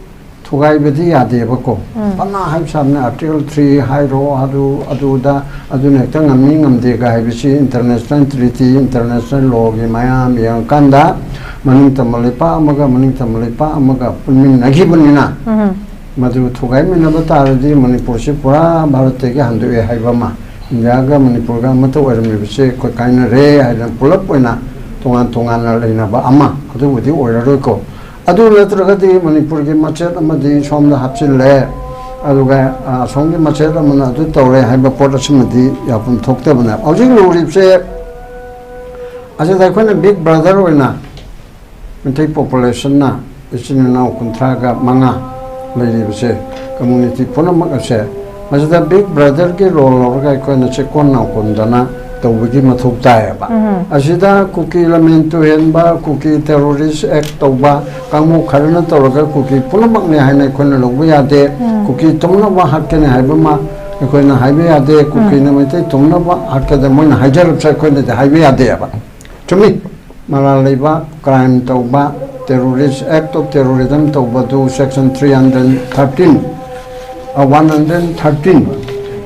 ꯊꯨꯒꯥꯏꯕꯗꯤ ꯌꯥꯗꯦꯕꯀꯣ꯫ ꯎꯝ꯫ ꯐꯅ ꯍꯥꯏꯕ ꯁꯥꯕꯅꯦ, ꯑꯥꯔꯇꯤꯀꯜ ꯊ꯭ꯔꯤ ꯍꯥꯏꯔꯣ, ꯑꯗꯨ, ꯑꯗꯨꯗ, ꯑꯗꯨꯅ ꯍꯦꯛꯇ ꯉꯝꯃꯤ ꯉꯝꯗꯦꯒ ꯍꯥꯏꯕꯁꯤ ꯏꯟꯇꯔꯅꯦꯁꯅꯦꯜ ꯇ꯭ꯔꯤꯇꯤ, ꯏꯟꯇꯔꯅꯦꯁꯅꯦꯜ ꯂꯣꯒꯤ ꯃꯌꯥꯝ ꯌꯦꯡꯉꯀꯥꯟꯗ ꯃꯅꯤꯡ ꯇꯝꯕ ꯂꯩꯄꯥꯛ ꯑꯃꯒ ꯃꯅꯤꯡ ꯇꯝꯕ ꯂꯩꯄꯥꯛ ꯑꯃꯒ ꯄꯨꯟꯃꯤꯟꯅꯈꯤꯕꯅꯤꯅ, ꯎꯝ꯫ ꯃꯗꯨ ꯊꯨꯒꯥꯏꯃꯤꯟꯅꯕ ꯇꯥꯔꯗꯤ ꯃꯅꯤꯄꯨꯔꯁꯤ ꯄꯨꯔꯥ ꯚꯥꯔꯠꯇꯒꯤ ꯍꯟꯗꯣꯛꯑꯦ ꯍꯥꯏꯕ ꯑꯃ, ꯏꯟꯗꯤꯌꯥꯒ ꯃꯅꯤꯄꯨꯔꯒ ꯑꯃꯠꯇ ꯑꯣꯏꯔꯝꯃꯤꯕꯁꯦ ꯑꯩꯈꯣꯏ ꯀꯥꯏꯅꯔꯦ ꯍꯥꯏꯗꯅ ꯄꯨꯂꯞ ꯑꯣꯏꯅ ꯇꯣꯉꯥꯟ ꯇꯣꯉꯥꯟꯅ ꯂꯩꯅꯕ ꯑꯃ, ꯑꯗꯨꯕꯨꯗꯤ ꯑꯣꯏꯔꯔꯣꯏꯀꯣ꯫ ꯑꯗꯨ ꯅꯠꯇ꯭ꯔꯒꯗꯤ ꯃꯅꯤꯄꯨꯔꯒꯤ ꯃꯆꯦꯠ ꯑꯃꯗꯤ ꯁꯣꯝꯗ ꯍꯥꯞꯆꯤꯜꯂꯦ, ꯑꯗꯨꯒ, ꯑ, ꯑꯁꯣꯝꯒꯤ ꯃꯆꯦꯠ ꯑꯃꯅ ꯑꯗꯨ ꯇꯧꯔꯦ ꯍꯥꯏꯕ ꯄꯣꯠ ꯑꯁꯤꯃꯗꯤ ꯌꯥꯐꯝ ꯊꯣꯛꯇꯕꯅꯦ꯫ ꯍꯧꯖꯤꯛ ꯂꯨꯔꯤꯕꯁꯦ ꯑꯁꯤꯗ ꯑꯩꯈꯣꯏꯅ ꯕꯤꯛ ꯕ꯭ꯔꯗꯔ ꯑꯣꯏꯅ ꯃꯩꯇꯩ ꯄꯣꯄꯨꯂꯦꯁꯟꯅ ꯏꯆꯤꯟ ꯏꯅꯥꯎ ꯀꯨꯟꯊ꯭ꯔꯥꯒ ꯃꯉꯥ ꯂꯩꯔꯤꯕꯁꯦ, ꯀꯝꯃ꯭ꯌꯨꯅꯤꯇꯤ ꯄꯨꯝꯅꯃꯛ ꯑꯁꯦ, ꯃꯁꯤꯗ ꯕꯤꯛ ꯕ꯭ꯔꯗꯔꯒꯤ ꯔꯣꯜ ꯂꯧꯔꯒ ꯑꯩꯈꯣꯏꯅ ꯆꯦꯛꯀꯣꯟ ꯅꯥꯎꯀꯣꯟꯗꯅ ꯇꯧꯕꯒꯤ ꯃꯊꯧ ꯇꯥꯏꯌꯦꯕ꯫ ꯑꯁꯤꯗ ꯀꯨꯀꯤ ꯂꯝꯃꯦꯟ ꯇꯨꯍꯦꯟꯕ, ꯀꯨꯀꯤ terrorist act ꯇꯧꯕ ꯀꯥꯡꯕꯨ ꯈꯔꯅ ꯇꯧꯔꯒ ꯀꯨꯀꯤ ꯄꯨꯝꯅꯃꯛꯅꯦ ꯍꯥꯏꯅ ꯑꯩꯈꯣꯏꯅ ꯂꯧꯕ ꯌꯥꯗꯦ꯫ ꯀꯨꯀꯤ ꯇꯨꯝꯅꯕ ꯍꯥꯠꯀꯅꯤ ꯍꯥꯏꯕ ꯑꯃ ꯑꯩꯈꯣꯏꯅ ꯍꯥꯏꯕ ꯌꯥꯗꯦ꯫ ꯀꯨꯀꯤꯅ ꯃꯩꯇꯩ ꯇꯨꯝꯅꯕ ꯍꯥꯠꯀꯗ ꯃꯣꯏꯅ ꯍꯥꯏꯖꯔꯛꯁꯨ ꯑꯩꯈꯣꯏꯅꯗꯤ ꯍꯥꯏꯕ ꯌꯥꯗꯦꯕ꯫ ꯆꯨꯝꯃꯤ꯫ ꯃꯔꯥꯜ ꯂꯩꯕ, crime ꯇꯧꯕ, terrorist, act of terrorism ꯇꯧꯕꯗꯨ section three hundred thirteen, ꯑ, one hundred thirteen,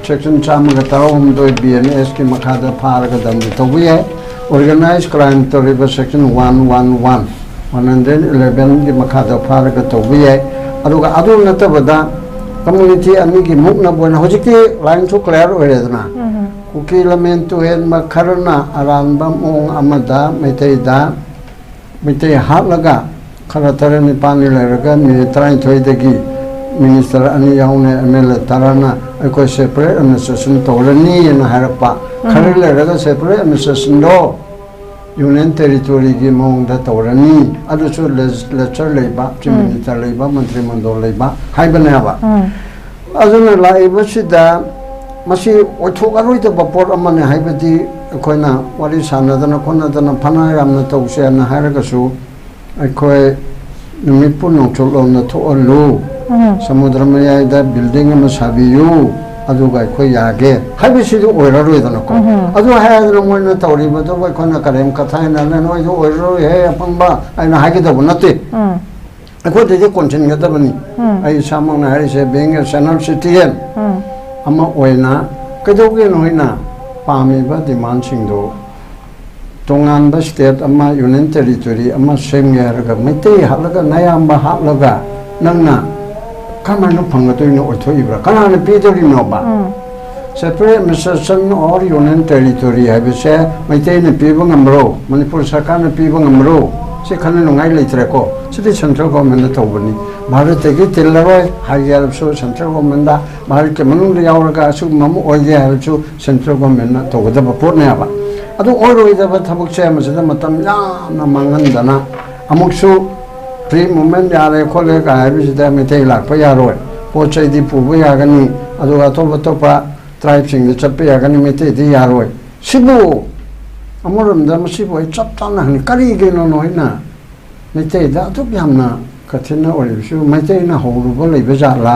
section ꯆꯥꯝꯃꯒ ꯇꯔꯥꯍꯨꯝꯗꯣꯏ B N S ꯀꯤ ꯃꯈꯥꯗ ꯐꯥꯔꯒ ꯗꯟꯗꯤ ꯇꯧꯕ ꯌꯥꯏ꯫ Organized crime ꯇꯧꯔꯤꯕ section one one one, one hundred eleven ꯒꯤ ꯃꯈꯥꯗ ꯐꯥꯔꯒ ꯇꯧꯕ ꯌꯥꯏ꯫ ꯑꯗꯨꯒ ꯑꯗꯨ ꯅꯠꯇꯕꯗ community ꯑꯅꯤꯒꯤ ꯃꯨꯛꯅꯕ ꯑꯣꯏꯅ ꯍꯧꯖꯤꯛꯇꯤ line ꯁꯨ clear ꯑꯣꯏꯔꯦꯗꯅ꯫ ꯀꯨꯀꯤ ꯂꯝꯃꯦꯟ ꯇꯨꯍꯦꯟꯕ ꯈꯔꯅ ꯑꯔꯥꯟꯕ ꯃꯑꯣꯡ ꯑꯃꯗ ꯃꯩꯇꯩꯗ, ꯃꯩꯇꯩ ꯍꯥꯠꯂꯒ ꯈꯔ ꯇꯔꯦꯠ ꯅꯤꯄꯥꯜꯅꯤ ꯂꯩꯔꯒ ꯃꯤꯅꯤꯠ ꯇꯔꯥꯅꯤꯊꯣꯏꯗꯒꯤ minister ꯑꯅꯤ ꯌꯥꯎꯅ M L A ꯇꯔꯥꯅ ꯑꯩꯈꯣꯏ separate administration ꯇꯧꯔꯅꯤꯅ ꯍꯥꯏꯔꯛꯄ꯫ ꯈꯔ ꯂꯩꯔꯒ separate administration ꯗꯣ union territory ꯒꯤ ꯃꯑꯣꯡꯗ ꯇꯧꯔꯅꯤ, ꯑꯗꯨꯁꯨ legislature ꯂꯩꯕ, chief minister ꯂꯩꯕ, ꯃꯟꯇ꯭ꯔꯤ ꯃꯟꯗꯣꯜ ꯂꯩꯕ ꯍꯥꯏꯕꯅꯦꯕ꯫ ꯑꯗꯨꯅ ꯂꯥꯛꯏꯕꯁꯤꯗ ꯃꯁꯤ ꯑꯣꯏꯊꯣꯛꯑꯔꯣꯏꯗꯕ ꯄꯣꯠ ꯑꯃꯅꯤ꯫ ꯍꯥꯏꯕꯗꯤ ꯑꯩꯈꯣꯏꯅ ꯋꯥꯔꯤ ꯁꯥꯟꯅꯗꯅ ꯈꯣꯠꯅꯗꯅ ꯐꯅ ꯌꯥꯝꯅ ꯇꯧꯁꯦꯅ ꯍꯥꯏꯔꯒꯁꯨ ꯑꯩꯈꯣꯏ ꯅꯨꯃꯤꯠꯄꯨ ꯅꯣꯡꯆꯨꯞꯂꯣꯝꯗ ꯊꯣꯛꯍꯜꯂꯨ, ꯁꯃꯨꯗ꯭ꯔ ꯃꯌꯥꯏꯗ building ꯑꯃ ꯁꯥꯕꯤꯌꯨ, ꯑꯗꯨꯒ ꯑꯩꯈꯣꯏ ꯌꯥꯒꯦ ꯍꯥꯏꯕꯁꯤꯗꯤ ꯑꯣꯏꯔꯔꯣꯏꯗꯅꯀꯣ꯫ ꯑꯗꯨ ꯍꯥꯏꯗꯅ ꯃꯣꯏꯅ ꯇꯧꯔꯤꯕꯗꯨꯕꯨ ꯑꯩꯈꯣꯏꯅ ꯀꯔꯦꯝ ꯀꯊꯥꯏꯅꯅ ꯅꯣꯏꯗ ꯑꯣꯏꯔꯔꯣꯏ ꯍꯦ ꯑꯄꯪꯕ ꯍꯥꯏꯅ ꯍꯥꯏꯒꯗꯧꯕ ꯅꯠꯇꯦ꯫ ꯑꯩꯈꯣꯏꯗꯩꯗꯤ ꯀꯣꯟꯁꯤꯟꯒꯗꯕꯅꯤ꯫ ꯑꯩ ꯏꯁꯥꯃꯛꯅ ꯍꯥꯏꯔꯤꯁꯦ, being a senior citizen ꯑꯃ ꯑꯣꯏꯅ, ꯀꯩꯗꯧꯒꯦ ꯅꯣꯏꯅ ꯄꯥꯝꯃꯤꯕ demand ꯁꯤꯡꯗꯨ? ꯇꯣꯉꯥꯟꯕ state ꯑꯃ, union territory ꯑꯃ ꯁꯦꯝꯒꯦ ꯍꯥꯏꯔꯒ ꯃꯩꯇꯩ ꯍꯥꯠꯂꯒ, ꯅꯌꯥꯝꯕ ꯍꯥꯠꯂꯒ ꯅꯪꯅ ꯀꯃꯥꯏꯅ ꯐꯪꯒꯗꯣꯏꯅꯣ? ꯑꯣꯏꯊꯣꯛꯏꯕ꯭ꯔꯥ? ꯀꯅꯥꯅ ꯄꯤꯗꯣꯔꯤꯅꯣꯕ? Separate administration or union territory ꯍꯥꯏꯕꯁꯦ ꯃꯩꯇꯩꯅ ꯄꯤꯕ ꯉꯝꯕ꯭ꯔꯣ? ꯃꯅꯤꯄꯨꯔ ꯁꯔꯀꯥꯔꯅ ꯄꯤꯕ ꯉꯝꯕ꯭ꯔꯣ? ꯁꯤ ꯈꯟꯅꯅꯤꯡꯉꯥꯏ ꯂꯩꯇ꯭ꯔꯦꯀꯣ꯫ ꯁꯤꯗꯤ central government ꯅ ꯇꯧꯕꯅꯤ꯫ ꯚꯥꯔꯠꯇꯒꯤ ꯇꯤꯜꯂꯔꯣꯏ ꯍꯥꯏꯒꯦ ꯍꯥꯏꯔꯕꯁꯨ central government ꯗ, ꯚꯥꯔꯠꯀꯤ ꯃꯅꯨꯡꯗ ꯌꯥꯎꯔꯒ ꯑꯁꯤꯒꯨꯝꯕ ꯑꯃ ꯑꯣꯏꯒꯦ ꯍꯥꯏꯔꯁꯨ central government ꯅ ꯇꯧꯒꯗꯕ ꯄꯣꯠꯅꯦꯕ꯫ ꯑꯗꯨ ꯑꯣꯏꯔꯣꯏꯗꯕ ꯊꯕꯛꯁꯦ ꯃꯁꯤꯗ ꯃꯇꯝ ꯌꯥꯝꯅ ꯃꯥꯡꯍꯟꯗꯅ ꯑꯃꯨꯛꯁꯨ free movement ꯌꯥꯔꯦ ꯈꯣꯠꯂꯦ ꯀꯥꯏ ꯍꯥꯏꯕꯁꯤꯗ ꯃꯩꯇꯩ ꯂꯥꯛꯄ ꯌꯥꯔꯣꯏ, ꯄꯣꯠ ꯆꯩꯗꯤ ꯄꯨꯕ ꯌꯥꯒꯅꯤ, ꯑꯗꯨꯒ ꯑꯇꯣꯞ ꯑꯇꯣꯞꯄ tribe ꯁꯤꯡꯗ ꯆꯠꯄ ꯌꯥꯒꯅꯤ, ꯃꯩꯇꯩꯗꯤ ꯌꯥꯔꯣꯏ꯫ ꯁꯤꯕꯨ ꯑꯃꯔꯣꯝꯗ ꯃꯁꯤꯕꯨ ꯑꯩ ꯆꯞ ꯆꯥꯅ ꯍꯪꯅꯤ, ꯀꯔꯤꯒꯤꯅꯣ ꯅꯣꯏꯅ ꯃꯩꯇꯩꯗ ꯑꯗꯨꯛ ꯌꯥꯝꯅ ꯀꯊꯤꯟꯅ ꯑꯣꯏꯔꯤꯕꯁꯤꯕꯨ? ꯃꯩꯇꯩꯅ ꯍꯧꯔꯨꯕ ꯂꯩꯕ ꯖꯥꯠꯂꯥ?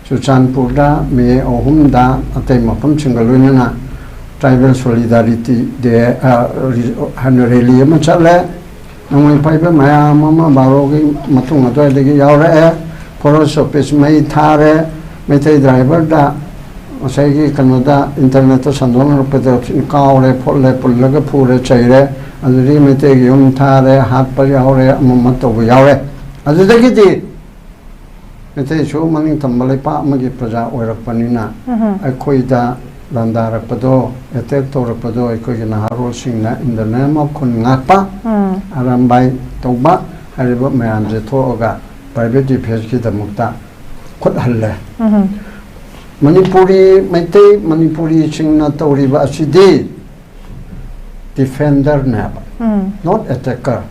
ꯆꯨꯔꯆꯥꯟꯄꯨꯔꯗ ꯃꯦ ꯑꯍꯨꯝꯗ ꯑꯇꯩ ꯃꯐꯝꯁꯤꯡꯒ ꯂꯣꯏꯅꯅ Tribal Solidarity Day, ꯑ, ꯔꯤ-, ꯍꯥꯏꯅ rally ꯑꯃ ꯆꯠꯂꯦ꯫ ꯅꯣꯡꯃꯩ ꯄꯥꯏꯕ ꯃꯌꯥꯝ ꯑꯃ ꯕꯥꯔꯣꯒꯤ ꯃꯇꯨꯡ ꯑꯗꯨꯋꯥꯏꯗꯒꯤ ꯌꯥꯎꯔꯛꯑꯦ꯫ Forest Office ꯃꯩ ꯊꯥꯔꯦ꯫ ꯃꯩꯇꯩ driverꯗ ꯉꯁꯥꯏꯒꯤ ꯀꯩꯅꯣꯗ internetꯇ ꯁꯟꯗꯣꯛꯅꯔꯛꯄꯗ ꯀꯥꯎꯔꯦ ꯈꯣꯠꯂꯦ, ꯄꯨꯜꯂꯒ ꯐꯨꯔꯦ ꯆꯩꯔꯦ꯫ ꯑꯗꯨꯗꯒꯤ ꯃꯩꯇꯩꯒꯤ ꯌꯨꯝ ꯊꯥꯔꯦ, ꯍꯥꯠꯄ ꯌꯥꯎꯔꯦ, ꯑꯃ ꯑꯃ ꯇꯧꯕ ꯌꯥꯎꯔꯦ꯫ ꯑꯗꯨꯗꯒꯤꯗꯤ ꯃꯩꯇꯩꯁꯨ ꯃꯅꯤꯡ ꯇꯝꯕ ꯂꯩꯄꯥꯛ ꯑꯃꯒꯤ ꯄ꯭ꯔꯖꯥ ꯑꯣꯏꯔꯛꯄꯅꯤꯅ, ꯎꯝꯍꯨꯝ꯫ ꯑꯩꯈꯣꯏꯗ ꯂꯥꯟꯗꯥꯔꯛꯄꯗꯣ, attack ꯇꯧꯔꯛꯄꯗꯣ, ꯑꯩꯈꯣꯏꯒꯤ ꯅꯍꯥꯔꯣꯜꯁꯤꯡꯅ in the name of ꯈꯨꯟ ꯉꯥꯛꯄ, ꯎꯝ꯫ ꯑꯔꯥꯝꯕꯥꯏ ꯇꯧꯕ ꯍꯥꯏꯔꯤꯕ ꯃꯌꯥꯝꯁꯦ ꯊꯣꯛꯑꯒ private defenceꯀꯤꯗꯃꯛꯇ ꯈꯨꯠ ꯍꯜꯂꯦ꯫ ꯎꯝꯍꯨꯝ꯫ ꯃꯅꯤꯄꯨꯔꯤ, ꯃꯩꯇꯩ ꯃꯅꯤꯄꯨꯔꯤꯁꯤꯡꯅ ꯇꯧꯔꯤꯕ ꯑꯁꯤꯗꯤ defenderꯅꯦꯕ, ꯎꯝ꯫ Not attacker꯫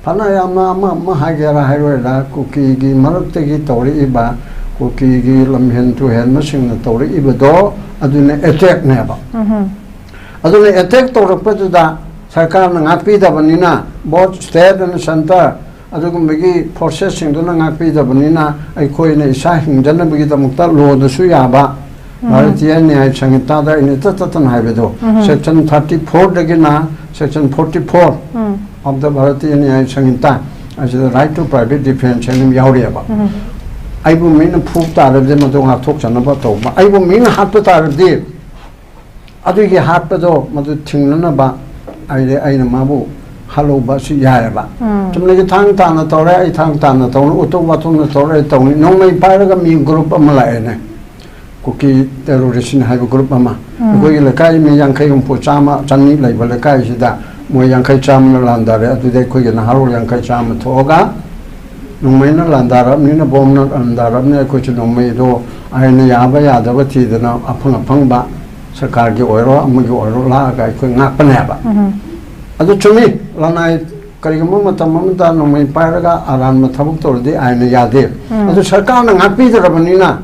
ꯐꯅ ꯌꯥꯝꯅ ꯑꯃ ꯑꯃ ꯍꯥꯏꯒꯦꯔꯥ ꯍꯥꯏꯔꯣꯏꯔꯥ, ꯀꯨꯀꯤꯒꯤ ꯃꯔꯛꯇꯒꯤ ꯇꯧꯔꯛꯏꯕ, ꯀꯨꯀꯤꯒꯤ ꯂꯝꯍꯦꯟ ꯇꯨꯍꯦꯟꯕꯁꯤꯡꯅ ꯇꯧꯔꯛꯏꯕꯗꯣ, ꯑꯗꯨꯅ attackꯅꯦꯕ꯫ ꯎꯝꯍꯨꯝ꯫ ꯑꯗꯨꯅ attack ꯇꯧꯔꯛꯄꯗꯨꯗ ꯁꯔꯀꯥꯔꯅ ꯉꯥꯛꯄꯤꯗꯕꯅꯤꯅ, both state and centre, ꯑꯗꯨꯒꯨꯝꯕꯒꯤ forcesꯁꯤꯡꯗꯨꯅ ꯉꯥꯛꯄꯤꯗꯕꯅꯤꯅ, ꯑꯩꯈꯣꯏꯅ ꯏꯁꯥ ꯍꯤꯡꯖꯅꯕꯒꯤꯗꯃꯛꯇ lawꯗꯁꯨ ꯌꯥꯕ, ꯎꯝ꯫ ꯚꯥꯔꯇꯤꯌ ꯅ꯭ꯌꯥꯌ ꯁꯪꯍꯤꯇꯥꯗ ꯑꯩꯅ ꯏꯇꯠ ꯇꯠꯇꯅ ꯍꯥꯏꯕꯗꯣ, ꯎꯝ꯫ Section thirty fourꯗꯒꯤꯅ section forty four um. Of the Bharatiya ꯅ꯭ꯌꯥꯌ ꯁꯪꯍꯤꯇꯥ, ꯑꯁꯤꯗ right to private defence ꯍꯥꯏꯅ ꯑꯃ ꯌꯥꯎꯔꯤꯑꯕ꯫ ꯎꯝ꯫ ꯑꯩꯕꯨ ꯃꯤꯅ ꯐꯨ ꯇꯥꯔꯕꯗꯤ ꯃꯗꯨ ꯉꯥꯛꯊꯣꯛꯆꯅꯕ ꯇꯧꯕ, ꯑꯩꯕꯨ ꯃꯤꯅ ꯍꯥꯠꯄ ꯇꯥꯔꯕꯗꯤ ꯑꯗꯨꯒꯤ ꯍꯥꯠꯄꯗꯣ ꯃꯗꯨ ꯊꯤꯡꯅꯅꯕ ꯑꯩꯗꯤ, ꯑꯩꯅ ꯃꯥꯕꯨ ꯍꯥꯠꯍꯧꯕ ꯑꯁꯤ ꯌꯥꯏꯑꯕ꯫ ꯎꯝ꯫ ꯆꯨꯝꯅꯒꯤ ꯊꯥꯡ ꯇꯥꯅ ꯇꯧꯔꯦ, ꯑꯩ ꯊꯥꯡ ꯇꯥꯅ ꯇꯧꯅꯤ, ꯎꯇꯣꯛ ꯋꯥꯊꯣꯛꯅ ꯇꯧꯔꯦ, ꯑꯩ ꯇꯧꯅꯤ꯫ ꯅꯣꯡꯃꯩ ꯄꯥꯏꯔꯒ ꯃꯤ group ꯑꯃ ꯂꯥꯛꯑꯦꯅꯦ, ꯀꯨꯀꯤ terroristꯅ ꯍꯥꯏꯕ group ꯑꯃ꯫ ꯎꯝ꯫ ꯑꯩꯈꯣꯏꯒꯤ ꯂꯩꯀꯥꯏ ꯃꯤ ꯌꯥꯡꯈꯩ ꯍꯨꯝꯐꯨ, ꯆꯥꯝꯃ, ꯆꯅꯤ ꯂꯩꯕ ꯂꯩꯀꯥꯏꯁꯤꯗ ꯃꯣꯏ ꯌꯥꯡꯈꯩ ꯆꯥꯝꯃꯅ ꯂꯥꯟꯗꯥꯔꯦ꯫ ꯑꯗꯨꯗꯤ ꯑꯩꯈꯣꯏꯒꯤ ꯅꯍꯥꯔꯣꯜ ꯌꯥꯡꯈꯩ ꯆꯥꯝꯃ ꯊꯣꯛꯑꯒ ꯅꯣꯡꯃꯩꯅ ꯂꯥꯟꯗꯥꯔꯕꯅꯤꯅ, ꯕꯣꯝꯅ ꯂꯥꯟꯗꯥꯔꯕꯅꯤꯅ, ꯑꯩꯈꯣꯏꯁꯨ ꯅꯣꯡꯃꯩꯗꯣ ꯑꯥꯏꯟꯅ ꯌꯥꯕ ꯌꯥꯗꯕ ꯊꯤꯗꯅ ꯑꯐꯪ ꯑꯐꯪꯕ ꯁꯔꯀꯥꯔꯒꯤ ꯑꯣꯏꯔꯣ ꯑꯃꯒꯤ ꯑꯣꯏꯔꯣ ꯂꯥꯛꯑꯒ ꯑꯩꯈꯣꯏ ꯉꯥꯛꯄꯅꯦꯕ꯫ ꯎꯝ꯫ ꯑꯗꯨ ꯆꯨꯝꯃꯤ, ꯂꯅꯥꯏ ꯀꯔꯤꯒꯨꯝꯕ ꯃꯇꯝ ꯑꯃꯗ ꯅꯣꯡꯃꯩ ꯄꯥꯏꯔꯒ ꯑꯔꯥꯟꯕ ꯊꯕꯛ ꯇꯧꯔꯗꯤ ꯑꯥꯏꯟꯅ ꯌꯥꯗꯦ꯫ ꯎꯝ꯫ ꯑꯗꯨ ꯁꯔꯀꯥꯔꯅ ꯉꯥꯛꯄꯤꯗ꯭ꯔꯕꯅꯤꯅ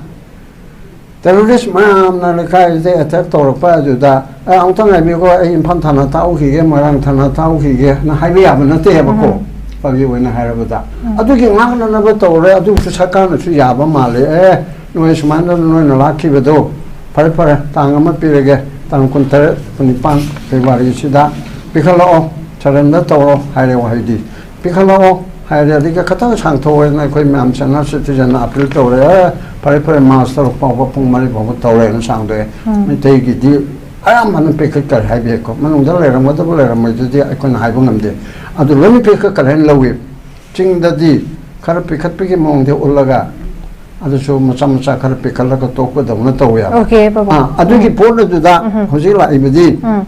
ꯇꯦꯔꯣꯔꯤꯁ ꯃꯌꯥꯝꯅ ꯂꯩꯀꯥꯏꯁꯤꯗ ꯑꯦꯇꯦꯛ ꯇꯧꯔꯛꯄ ꯑꯗꯨꯗ, "ꯑꯦ, ꯑꯃꯨꯛꯇꯪ ꯉꯥꯏꯕꯤꯌꯨꯀꯣ, ꯑꯩ ꯏꯝꯐꯥꯜ ꯊꯥꯅ ꯊꯥꯎꯈꯤꯒꯦ, ꯃꯣꯏꯔꯥꯡ ꯊꯥꯅ ꯊꯥꯎꯈꯤꯒꯦꯅ" ꯍꯥꯏꯕ ꯌꯥꯕ ꯅꯠꯇꯦꯕꯀꯣ꯫ ꯎꯝ꯫ ꯐꯥꯒꯤ ꯑꯣꯏꯅ ꯍꯥꯏꯔꯕꯗ, ꯎꯝ꯫ ꯑꯗꯨꯒꯤ ꯉꯥꯛꯅꯅꯕ ꯇꯧꯔꯦ꯫ ꯑꯗꯨꯁꯨ ꯁꯔꯀꯥꯔꯅꯁꯨ ꯌꯥꯕ ꯃꯥꯜꯂꯦ꯫ "ꯑꯦ, ꯅꯣꯏ ꯁꯨꯃꯥꯏꯅ ꯅꯣꯏꯅ ꯂꯥꯛꯈꯤꯕꯗꯣ, ꯐꯔꯦ, ꯐꯔꯦ, ꯇꯥꯡ ꯑꯃ ꯄꯤꯔꯒꯦ, ꯇꯥꯡ ꯀꯨꯟꯇꯔꯦꯠ, ꯀꯨꯟꯅꯤꯄꯥꯟ ꯐꯦꯕ꯭ꯔꯨꯋꯥꯔꯤꯁꯤꯗ ꯄꯤꯈꯠꯂꯛꯑꯣ, ꯁꯔꯦꯟꯗꯔ ꯇꯧꯔꯣ" ꯍꯥꯏꯔꯦ ꯋꯥꯍꯩꯗꯤ꯫ "ꯄꯤꯈꯠꯂꯛꯑꯣ" ꯍꯥꯏꯔꯦ꯫ ꯑꯗꯒꯤ ꯈꯤꯇꯪ ꯁꯥꯡꯊꯣꯛꯑꯦꯅ ꯑꯩꯈꯣꯏ ꯃꯌꯥꯝ ꯁꯦꯅꯤꯌꯔ ꯁꯤꯇꯤꯖꯟꯅ ꯑꯄꯤꯜ ꯇꯧꯔꯦ꯫ "ꯑꯦ, ꯐꯔꯦ, ꯐꯔꯦ, ꯃꯥꯔꯆ ꯇꯔꯨꯛ ꯐꯥꯎꯕ ꯄꯨꯡ ꯃꯔꯤ ꯐꯥꯎꯕ ꯇꯧꯔꯦꯅ ꯁꯥꯡꯗꯣꯛꯑꯦ"꯫ ꯎꯝ꯫ ꯃꯩꯇꯩꯒꯤꯗꯤ ꯑꯌꯥꯝꯕꯅ ꯄꯤꯈꯠꯈꯔꯦ ꯍꯥꯏꯕ ꯌꯥꯏꯀꯣ꯫ ꯃꯅꯨꯡꯗ ꯂꯩꯔꯝꯒꯗꯕ ꯂꯩꯔꯝꯃꯣꯏꯗꯨꯗꯤ ꯑꯩꯈꯣꯏꯅ ꯍꯥꯏꯕ ꯉꯝꯗꯦ꯫ ꯑꯗꯨ ꯂꯣꯏꯅ ꯄꯤꯈꯠꯈꯔꯦꯅ ꯂꯧꯏ꯫ ꯆꯤꯡꯗꯗꯤ ꯈꯔ ꯄꯤꯈꯠꯄꯒꯤ ꯃꯑꯣꯡꯗꯤ ꯎꯠꯂꯒ, ꯑꯗꯨꯁꯨ ꯃꯆꯥ ꯃꯆꯥ ꯈꯔ ꯄꯤꯈꯠꯂꯒ ꯇꯣꯛꯄꯗꯧꯅ ꯇꯧꯋꯦꯕ꯫ ꯑꯣꯀꯦ, ꯕꯕꯥ꯫ ꯑꯥ, ꯑꯗꯨꯒꯤ ꯎꯝ꯫ ꯄꯣꯠ ꯑꯗꯨꯗ ꯎꯝ꯫ ꯍꯧꯖꯤꯛ ꯂꯥꯛꯏꯕꯗꯤ, ꯎꯝ꯫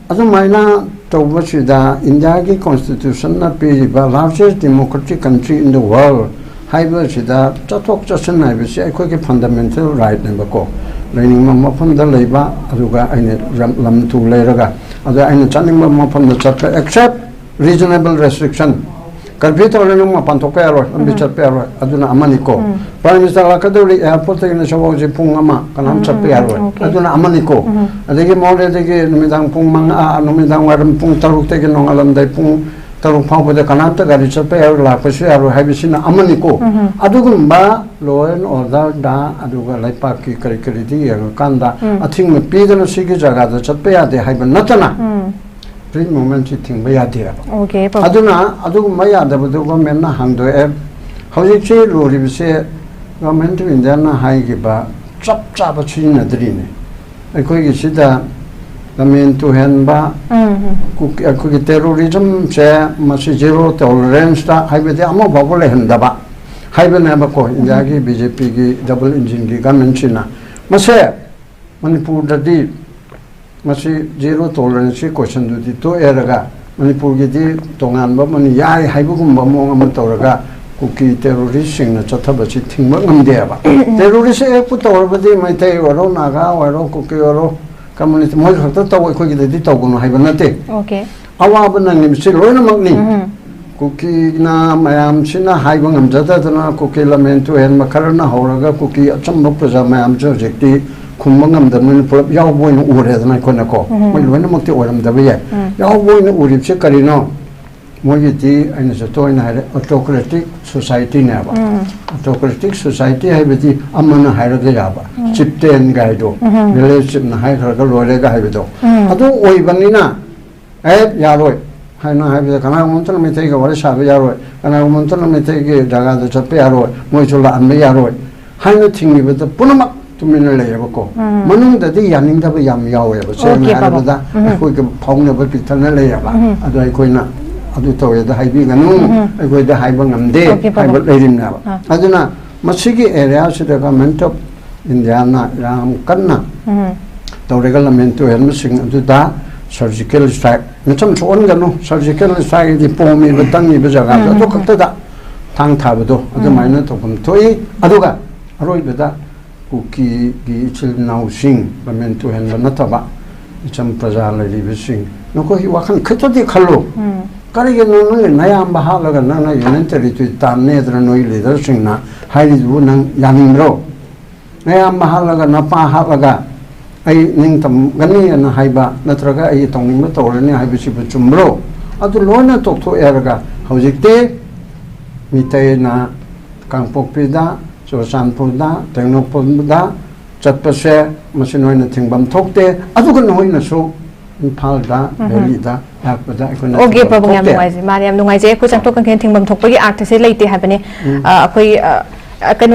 ꯑꯗꯨꯃꯥꯏꯅ ꯇꯧꯕꯁꯤꯗ ꯏꯟꯗꯤꯌꯥꯒꯤ ꯀꯣꯟꯁꯇꯤꯇ꯭ꯌꯨꯁꯟꯅ ꯄꯤꯔꯤꯕ largest democratic country in the world ꯍꯥꯏꯕꯁꯤꯗ ꯆꯠꯊꯣꯛ ꯆꯠꯁꯤꯟ ꯍꯥꯏꯕꯁꯤ ꯑꯩꯈꯣꯏꯒꯤ ꯐꯟꯗꯥꯃꯦꯟꯇꯦꯜ ꯔꯥꯏꯠꯅꯦꯕꯀꯣ꯫ ꯂꯩꯅꯤꯡꯕ ꯃꯐꯝꯗ ꯂꯩꯕ, ꯑꯗꯨꯒ ꯑꯩꯅ ꯂꯝ, ꯂꯝ ꯇꯨ ꯂꯩꯔꯒ, ꯑꯗꯣ ꯑꯩꯅ ꯆꯠꯅꯤꯡꯕ ꯃꯐꯝꯗ ꯆꯠꯄ, except reasonable restriction꯫ ꯀꯔꯐ꯭ꯌꯨ ꯇꯧꯔꯦ, ꯅꯪ ꯃꯄꯥꯟ ꯊꯣꯛꯄ ꯌꯥꯔꯣꯏ, ꯂꯝꯕꯤ ꯎꯝ꯫ ꯆꯠꯄ ꯌꯥꯔꯣꯏ, ꯑꯗꯨꯅ ꯑꯃꯅꯤꯀꯣ꯫ ꯎꯝ꯫ ꯄ꯭ꯔꯥꯏꯝ ꯃꯤꯅꯤꯁꯇꯔ ꯂꯥꯛꯀꯗꯧꯔꯤ, ꯑꯦꯌꯥꯔꯄꯣꯔꯠꯇꯒꯤꯅ ꯁꯤꯐꯥꯎꯁꯤ ꯄꯨꯡ ꯑꯃ ꯀꯅꯥꯝ ꯎꯝ, ꯆꯠꯄ ꯎꯝ, ꯌꯥꯔꯣꯏ, ꯑꯣꯀꯦ꯫ ꯑꯗꯨꯅ ꯑꯃꯅꯤꯀꯣ꯫ ꯎꯝ꯫ ꯑꯗꯒꯤ ꯃꯣꯔꯦꯗꯒꯤ ꯅꯨꯃꯤꯗꯥꯡ ꯄꯨꯡ ꯃꯉꯥ, ꯑꯥ, ꯅꯨꯃꯤꯗꯥꯡ ꯋꯥꯏꯔꯝ ꯄꯨꯡ ꯇꯔꯨꯛꯇꯒꯤ ꯅꯣꯡꯉꯥꯜꯂꯝꯗꯥꯏ ꯄꯨꯡ ꯇꯔꯨꯛ ꯐꯥꯎꯕꯗ ꯀꯅꯥꯝꯇ ꯒꯥꯔꯤ ꯆꯠꯄ ꯌꯥꯔꯣꯏ, ꯂꯥꯛꯄꯁꯨ ꯌꯥꯔꯣꯏ ꯍꯥꯏꯕꯁꯤꯅ ꯑꯃꯅꯤꯀꯣ꯫ ꯎꯝ꯫ ꯑꯗꯨꯒꯨꯝꯕ law and order ꯗ, ꯑꯗꯨꯒ ꯂꯩꯄꯥꯛꯀꯤ ꯀꯔꯤ ꯀꯔꯤꯗꯤ ꯌꯦꯡꯉꯀꯥꯟꯗ ꯎꯝ꯫ ꯑꯊꯤꯡꯕ ꯄꯤꯗꯅ ꯁꯤꯒꯤ ꯖꯒꯥꯗ ꯆꯠꯄ ꯌꯥꯗꯦ ꯍꯥꯏꯕ ꯅꯠꯇꯅ, ꯎꯝ꯫ ꯐ꯭ꯔꯤ ꯃꯨꯚꯃꯦꯟꯠꯁꯤ ꯊꯤꯡꯕ ꯌꯥꯗꯦꯕ꯫ Okay, professor. ꯑꯗꯨꯅ ꯑꯗꯨꯒꯨꯝꯕ ꯌꯥꯗꯕꯗꯨ ꯒꯣꯔꯃꯦꯟꯅ ꯍꯥꯡꯗꯣꯛꯑꯦ꯫ ꯍꯧꯖꯤꯛꯁꯤ ꯂꯨꯔꯤꯕꯁꯦ, ꯒꯣꯔꯃꯦꯟ ꯑꯣꯐ ꯏꯟꯗꯤꯌꯥꯅ ꯍꯥꯏꯈꯤꯕ ꯆꯞ ꯆꯥꯕ ꯁꯤꯖꯤꯟꯅꯗ꯭ꯔꯤꯅꯦ꯫ ꯑꯩꯈꯣꯏꯒꯤ ꯁꯤꯗ ꯂꯝꯍꯦꯟ ꯇꯨꯍꯦꯟꯕ, ꯎꯝ, ꯎꯝ꯫ ꯀꯨꯀꯤ-, ꯑꯩꯈꯣꯏꯒꯤ ꯇꯦꯔꯣꯔꯤꯖꯝꯁꯦ, ꯃꯁꯤ ꯖꯦꯔꯣ ꯇꯣꯂꯔꯦꯟꯁꯇ, ꯍꯥꯏꯕꯗꯤ ꯑꯃ ꯐꯥꯎꯕ ꯂꯩꯍꯟꯗꯕ ꯍꯥꯏꯕꯅꯦꯕꯀꯣ, ꯎꯝ꯫ ꯏꯟꯗꯤꯌꯥꯒꯤ ꯕꯤ ꯖꯦ ꯄꯤꯒꯤ ꯗꯕꯜ ꯏꯟꯖꯤꯟꯒꯤ ꯒꯃꯦꯟꯁꯤꯅ꯫ ꯃꯁꯦ ꯃꯅꯤꯄꯨꯔꯗꯗꯤ ꯃꯁꯤ ꯖꯦꯔꯣ ꯇꯣꯂꯔꯦꯟꯁꯀꯤ ꯀꯣꯏꯁꯟꯗꯨꯗꯤ ꯇꯣꯛꯑꯦꯔꯒ, ꯃꯅꯤꯄꯨꯔꯒꯤꯗꯤ ꯇꯣꯉꯥꯟꯕ ꯑꯃꯅ ꯌꯥꯏ ꯍꯥꯏꯕꯒꯨꯝꯕ ꯃꯑꯣꯡ ꯑꯃ ꯇꯧꯔꯒ ꯀꯨꯀꯤ ꯇꯦꯔꯣꯔꯤꯁꯁꯤꯡꯅ ꯆꯠꯊꯕꯁꯤ ꯊꯤꯡꯕ ꯉꯝꯗꯦꯕ꯫ ꯎꯝ, ꯎꯝ꯫ ꯇꯦꯔꯣꯔꯤꯁ ꯑꯦꯛꯄꯨ ꯇꯧꯔꯕꯗꯤ ꯃꯩꯇꯩ ꯑꯣꯏꯔꯣ, ꯅꯥꯒꯥ ꯑꯣꯏꯔꯣ, ꯀꯨꯀꯤ ꯑꯣꯏꯔꯣ, ꯀꯝꯃꯨꯅꯤꯁ ꯃꯣꯏ ꯈꯛꯇ ꯇꯧ, ꯑꯩꯈꯣꯏꯒꯤꯗꯗꯤ ꯇꯧꯒꯅꯨ ꯍꯥꯏꯕ ꯅꯠꯇꯦ꯫ ꯑꯣꯀꯦ꯫ ꯑꯋꯥꯕ ꯅꯪꯂꯤꯕꯁꯤ ꯂꯣꯏꯅꯃꯛꯅꯤ꯫ ꯎꯝ꯫ ꯀꯨꯀꯤꯅ ꯃꯌꯥꯝꯁꯤꯅ ꯍꯥꯏꯕ ꯉꯝꯖꯗꯗꯅ ꯀꯨꯀꯤ ꯂꯝꯍꯦꯟ ꯇꯨꯍꯦꯟꯕ ꯈꯔꯅ ꯍꯧꯔꯒ ꯀꯨꯀꯤ ꯑꯆꯝꯕ ꯄ꯭ꯔꯖꯥ ꯃꯌꯥꯝꯁꯨ ꯍꯧꯖꯤꯛꯇꯤ ꯈꯨꯝꯕ ꯉꯝꯗꯕꯅꯤꯅ ꯄꯨꯂꯞ ꯌꯥꯎꯕ ꯑꯣꯏꯅ ꯎꯔꯦꯗꯅ ꯑꯩꯈꯣꯏꯅꯀꯣ꯫ ꯎꯝ꯫ ꯃꯣꯏ ꯂꯣꯏꯅꯃꯛꯇꯤ ꯑꯣꯏꯔꯝꯗꯕ ꯌꯥꯏ꯫ ꯎꯝ꯫ ꯌꯥꯎꯕ ꯑꯣꯏꯅ ꯎꯔꯤꯕꯁꯦ ꯀꯔꯤꯅꯣ? ꯃꯣꯏꯒꯤꯗꯤ ꯑꯩꯅꯁꯨ ꯇꯣꯏꯅ ꯍꯥꯏꯔꯦ, autocratic societyꯅꯦꯕ꯫ ꯎꯝ꯫ Autocratic society ꯍꯥꯏꯕꯗꯤ ꯑꯃꯅ ꯍꯥꯏꯔꯒ ꯌꯥꯕ, ꯎꯝ꯫ Chieftainꯒ ꯍꯥꯏꯗꯣ, ꯎꯝ꯫ Village chiefꯅ ꯍꯥꯏꯈ꯭ꯔꯒ ꯂꯣꯏꯔꯦꯒ ꯍꯥꯏꯕꯗꯣ, ꯎꯝ꯫ ꯑꯗꯨ ꯑꯣꯏꯕꯅꯤꯅ ꯑꯦ, ꯌꯥꯔꯣꯏ ꯍꯥꯏꯅ ꯍꯥꯏꯕꯗ, ꯀꯅꯥꯒꯨꯝꯕ ꯑꯃꯇꯅ ꯃꯩꯇꯩꯒ ꯋꯥꯔꯤ ꯁꯥꯕ ꯌꯥꯔꯣꯏ, ꯀꯅꯥꯒꯨꯝꯕ ꯑꯃꯇꯅ ꯃꯩꯇꯩꯒꯤ ꯖꯒꯥꯗ ꯆꯠꯄ ꯌꯥꯔꯣꯏ, ꯃꯣꯏꯁꯨ ꯂꯥꯛꯍꯟꯕ ꯌꯥꯔꯣꯏ ꯍꯥꯏꯅ ꯊꯤꯡꯉꯤꯕꯗ ꯄꯨꯝꯅꯃꯛ ꯇꯨꯃꯤꯟꯅ ꯂꯩꯌꯦꯕꯀꯣ꯫ ꯎꯝ꯫ ꯃꯅꯨꯡꯗꯗꯤ ꯌꯥꯅꯤꯡꯗꯕ ꯌꯥꯝ ꯌꯥꯎꯋꯦꯕ, ꯑꯣꯀꯦ, ꯁꯦꯡꯅ ꯄꯥꯕꯨꯡ꯫ ꯍꯥꯏꯔꯕꯗ ꯎꯝ꯫ ꯑꯩꯈꯣꯏꯒ ꯐꯥꯎꯅꯕ ꯄꯤꯛꯊꯅ ꯂꯩꯌꯦꯕ꯫ ꯎꯝ꯫ ꯑꯗꯣ ꯑꯩꯈꯣꯏꯅ ꯑꯗꯨ ꯇꯧꯋꯦꯗ ꯍꯥꯏꯕꯤꯒꯅꯨ, ꯎꯝ꯫ ꯑꯩꯈꯣꯏꯗ ꯍꯥꯏꯕ ꯉꯝꯗꯦ ꯑꯣꯀꯦ, ꯄꯥꯕꯨꯡ꯫ ꯍꯥꯏꯕ ꯂꯩꯔꯤꯕꯅꯦꯕ꯫ ꯑꯥ꯫ ꯑꯗꯨꯅ ꯃꯁꯤꯒꯤ areaꯁꯤꯗ Government of Indiaꯅ ꯌꯥꯝ ꯀꯟꯅ ꯎꯝ꯫ ꯇꯧꯔꯒ ꯂꯝꯍꯦꯟ ꯇꯨꯍꯦꯟꯕꯁꯤꯡ ꯑꯗꯨꯗ surgical strike, ꯃꯤꯆꯝ ꯁꯣꯛꯍꯟꯒꯅꯨ, surgical strikeꯗꯤ ꯄꯣꯝꯃꯤꯕ ꯇꯪꯉꯤꯕ ꯖꯒꯥꯗꯣ ꯎꯝ, ꯑꯗꯨ ꯎꯝ, ꯎꯝ꯫ ꯈꯛꯇꯗ ꯊꯥꯡ ꯊꯥꯕꯗꯣ ꯎꯝ꯫ ꯑꯗꯨꯃꯥꯏꯅ ꯇꯧꯐꯝ ꯊꯣꯛꯏ꯫ ꯑꯗꯨꯒ ꯑꯔꯣꯏꯕꯗ ꯀꯨꯀꯤꯒꯤ ꯏꯆꯤꯜ ꯏꯅꯥꯎꯁꯤꯡ ꯂꯝꯍꯦꯟ ꯇꯨꯍꯦꯟꯕ ꯅꯠꯇꯕ ꯏꯆꯝ ꯄ꯭ꯔꯖꯥ ꯂꯩꯔꯤꯕꯁꯤꯡ, ꯅꯈꯣꯏꯒꯤ ꯋꯥꯈꯜ ꯈꯛꯇꯗꯤ ꯈꯜꯂꯨ꯫ ꯎꯝ꯫ ꯀꯔꯤꯒꯤꯅꯣ ꯅꯪꯒꯤ ꯅꯌꯥꯝꯕ ꯍꯥꯠꯂꯒ ꯅꯪꯅ Union Territory ꯇꯥꯟꯅꯦꯗꯅ ꯅꯣꯏ leaderꯁꯤꯡꯅ ꯍꯥꯏꯔꯤꯗꯨꯕꯨ ꯅꯪ ꯌꯥꯅꯤꯡꯕ꯭ꯔꯣ? ꯅꯌꯥꯝꯕ ꯍꯥꯠꯂꯒ, ꯅꯄꯥ ꯍꯥꯠꯂꯒ ꯑꯩ ꯅꯤꯡꯇꯝꯒꯅꯤ ꯑꯅ ꯍꯥꯏꯕ, ꯅꯠꯇ꯭ꯔꯒ ꯑꯩ ꯇꯧꯅꯤꯡꯕ ꯇꯧꯔꯅꯤ ꯍꯥꯏꯕꯁꯤꯕꯨ ꯆꯨꯝꯕ꯭ꯔꯣ? ꯑꯗꯨ ꯂꯣꯏꯅ ꯇꯣꯛꯊꯣꯛꯑꯦ ꯍꯥꯏꯔꯒ ꯍꯧꯖꯤꯛꯇꯤ ꯃꯤꯇꯩꯅ ꯀꯥꯡꯄꯣꯛꯄꯤꯗ, ꯆꯨꯔꯆꯥꯟꯄꯨꯔꯗ, ꯇꯦꯡꯅꯧꯄꯜꯗ ꯆꯠꯄꯁꯦ ꯃꯁꯤ ꯅꯣꯏꯅ ꯊꯤꯡꯐꯝ ꯊꯣꯛꯇꯦ꯫ ꯑꯗꯨꯒ ꯅꯈꯣꯏꯅꯁꯨ ꯏꯝꯐꯥꯜꯗ, ꯎꯝ꯫ Valleyꯗ ꯂꯥꯛꯄꯗ ꯑꯩꯈꯣꯏꯅ ꯑꯣꯀꯦ, ꯊꯤꯡꯐꯝ ꯄꯥꯕꯨꯡ, ꯌꯥꯝ ꯊꯣꯛꯇꯦ꯫ ꯅꯨꯡꯉꯥꯏꯖꯩ꯫ ꯃꯥꯅꯦ, ꯌꯥꯝ ꯅꯨꯡꯉꯥꯏꯖꯩ꯫ ꯑꯩꯈꯣꯏ ꯆꯥꯛꯊꯣꯛ ꯀꯥꯡꯈꯦꯟ ꯊꯤꯡꯐꯝ ꯊꯣꯛꯄꯒꯤ ꯑꯥꯔꯊꯁꯦ ꯂꯩꯇꯦ ꯍꯥꯏꯕꯅꯦ꯫ ꯎꯝ꯫ ꯑ, ꯑꯩꯈꯣꯏ, ꯑ, ꯑ, ꯀꯩꯅꯣ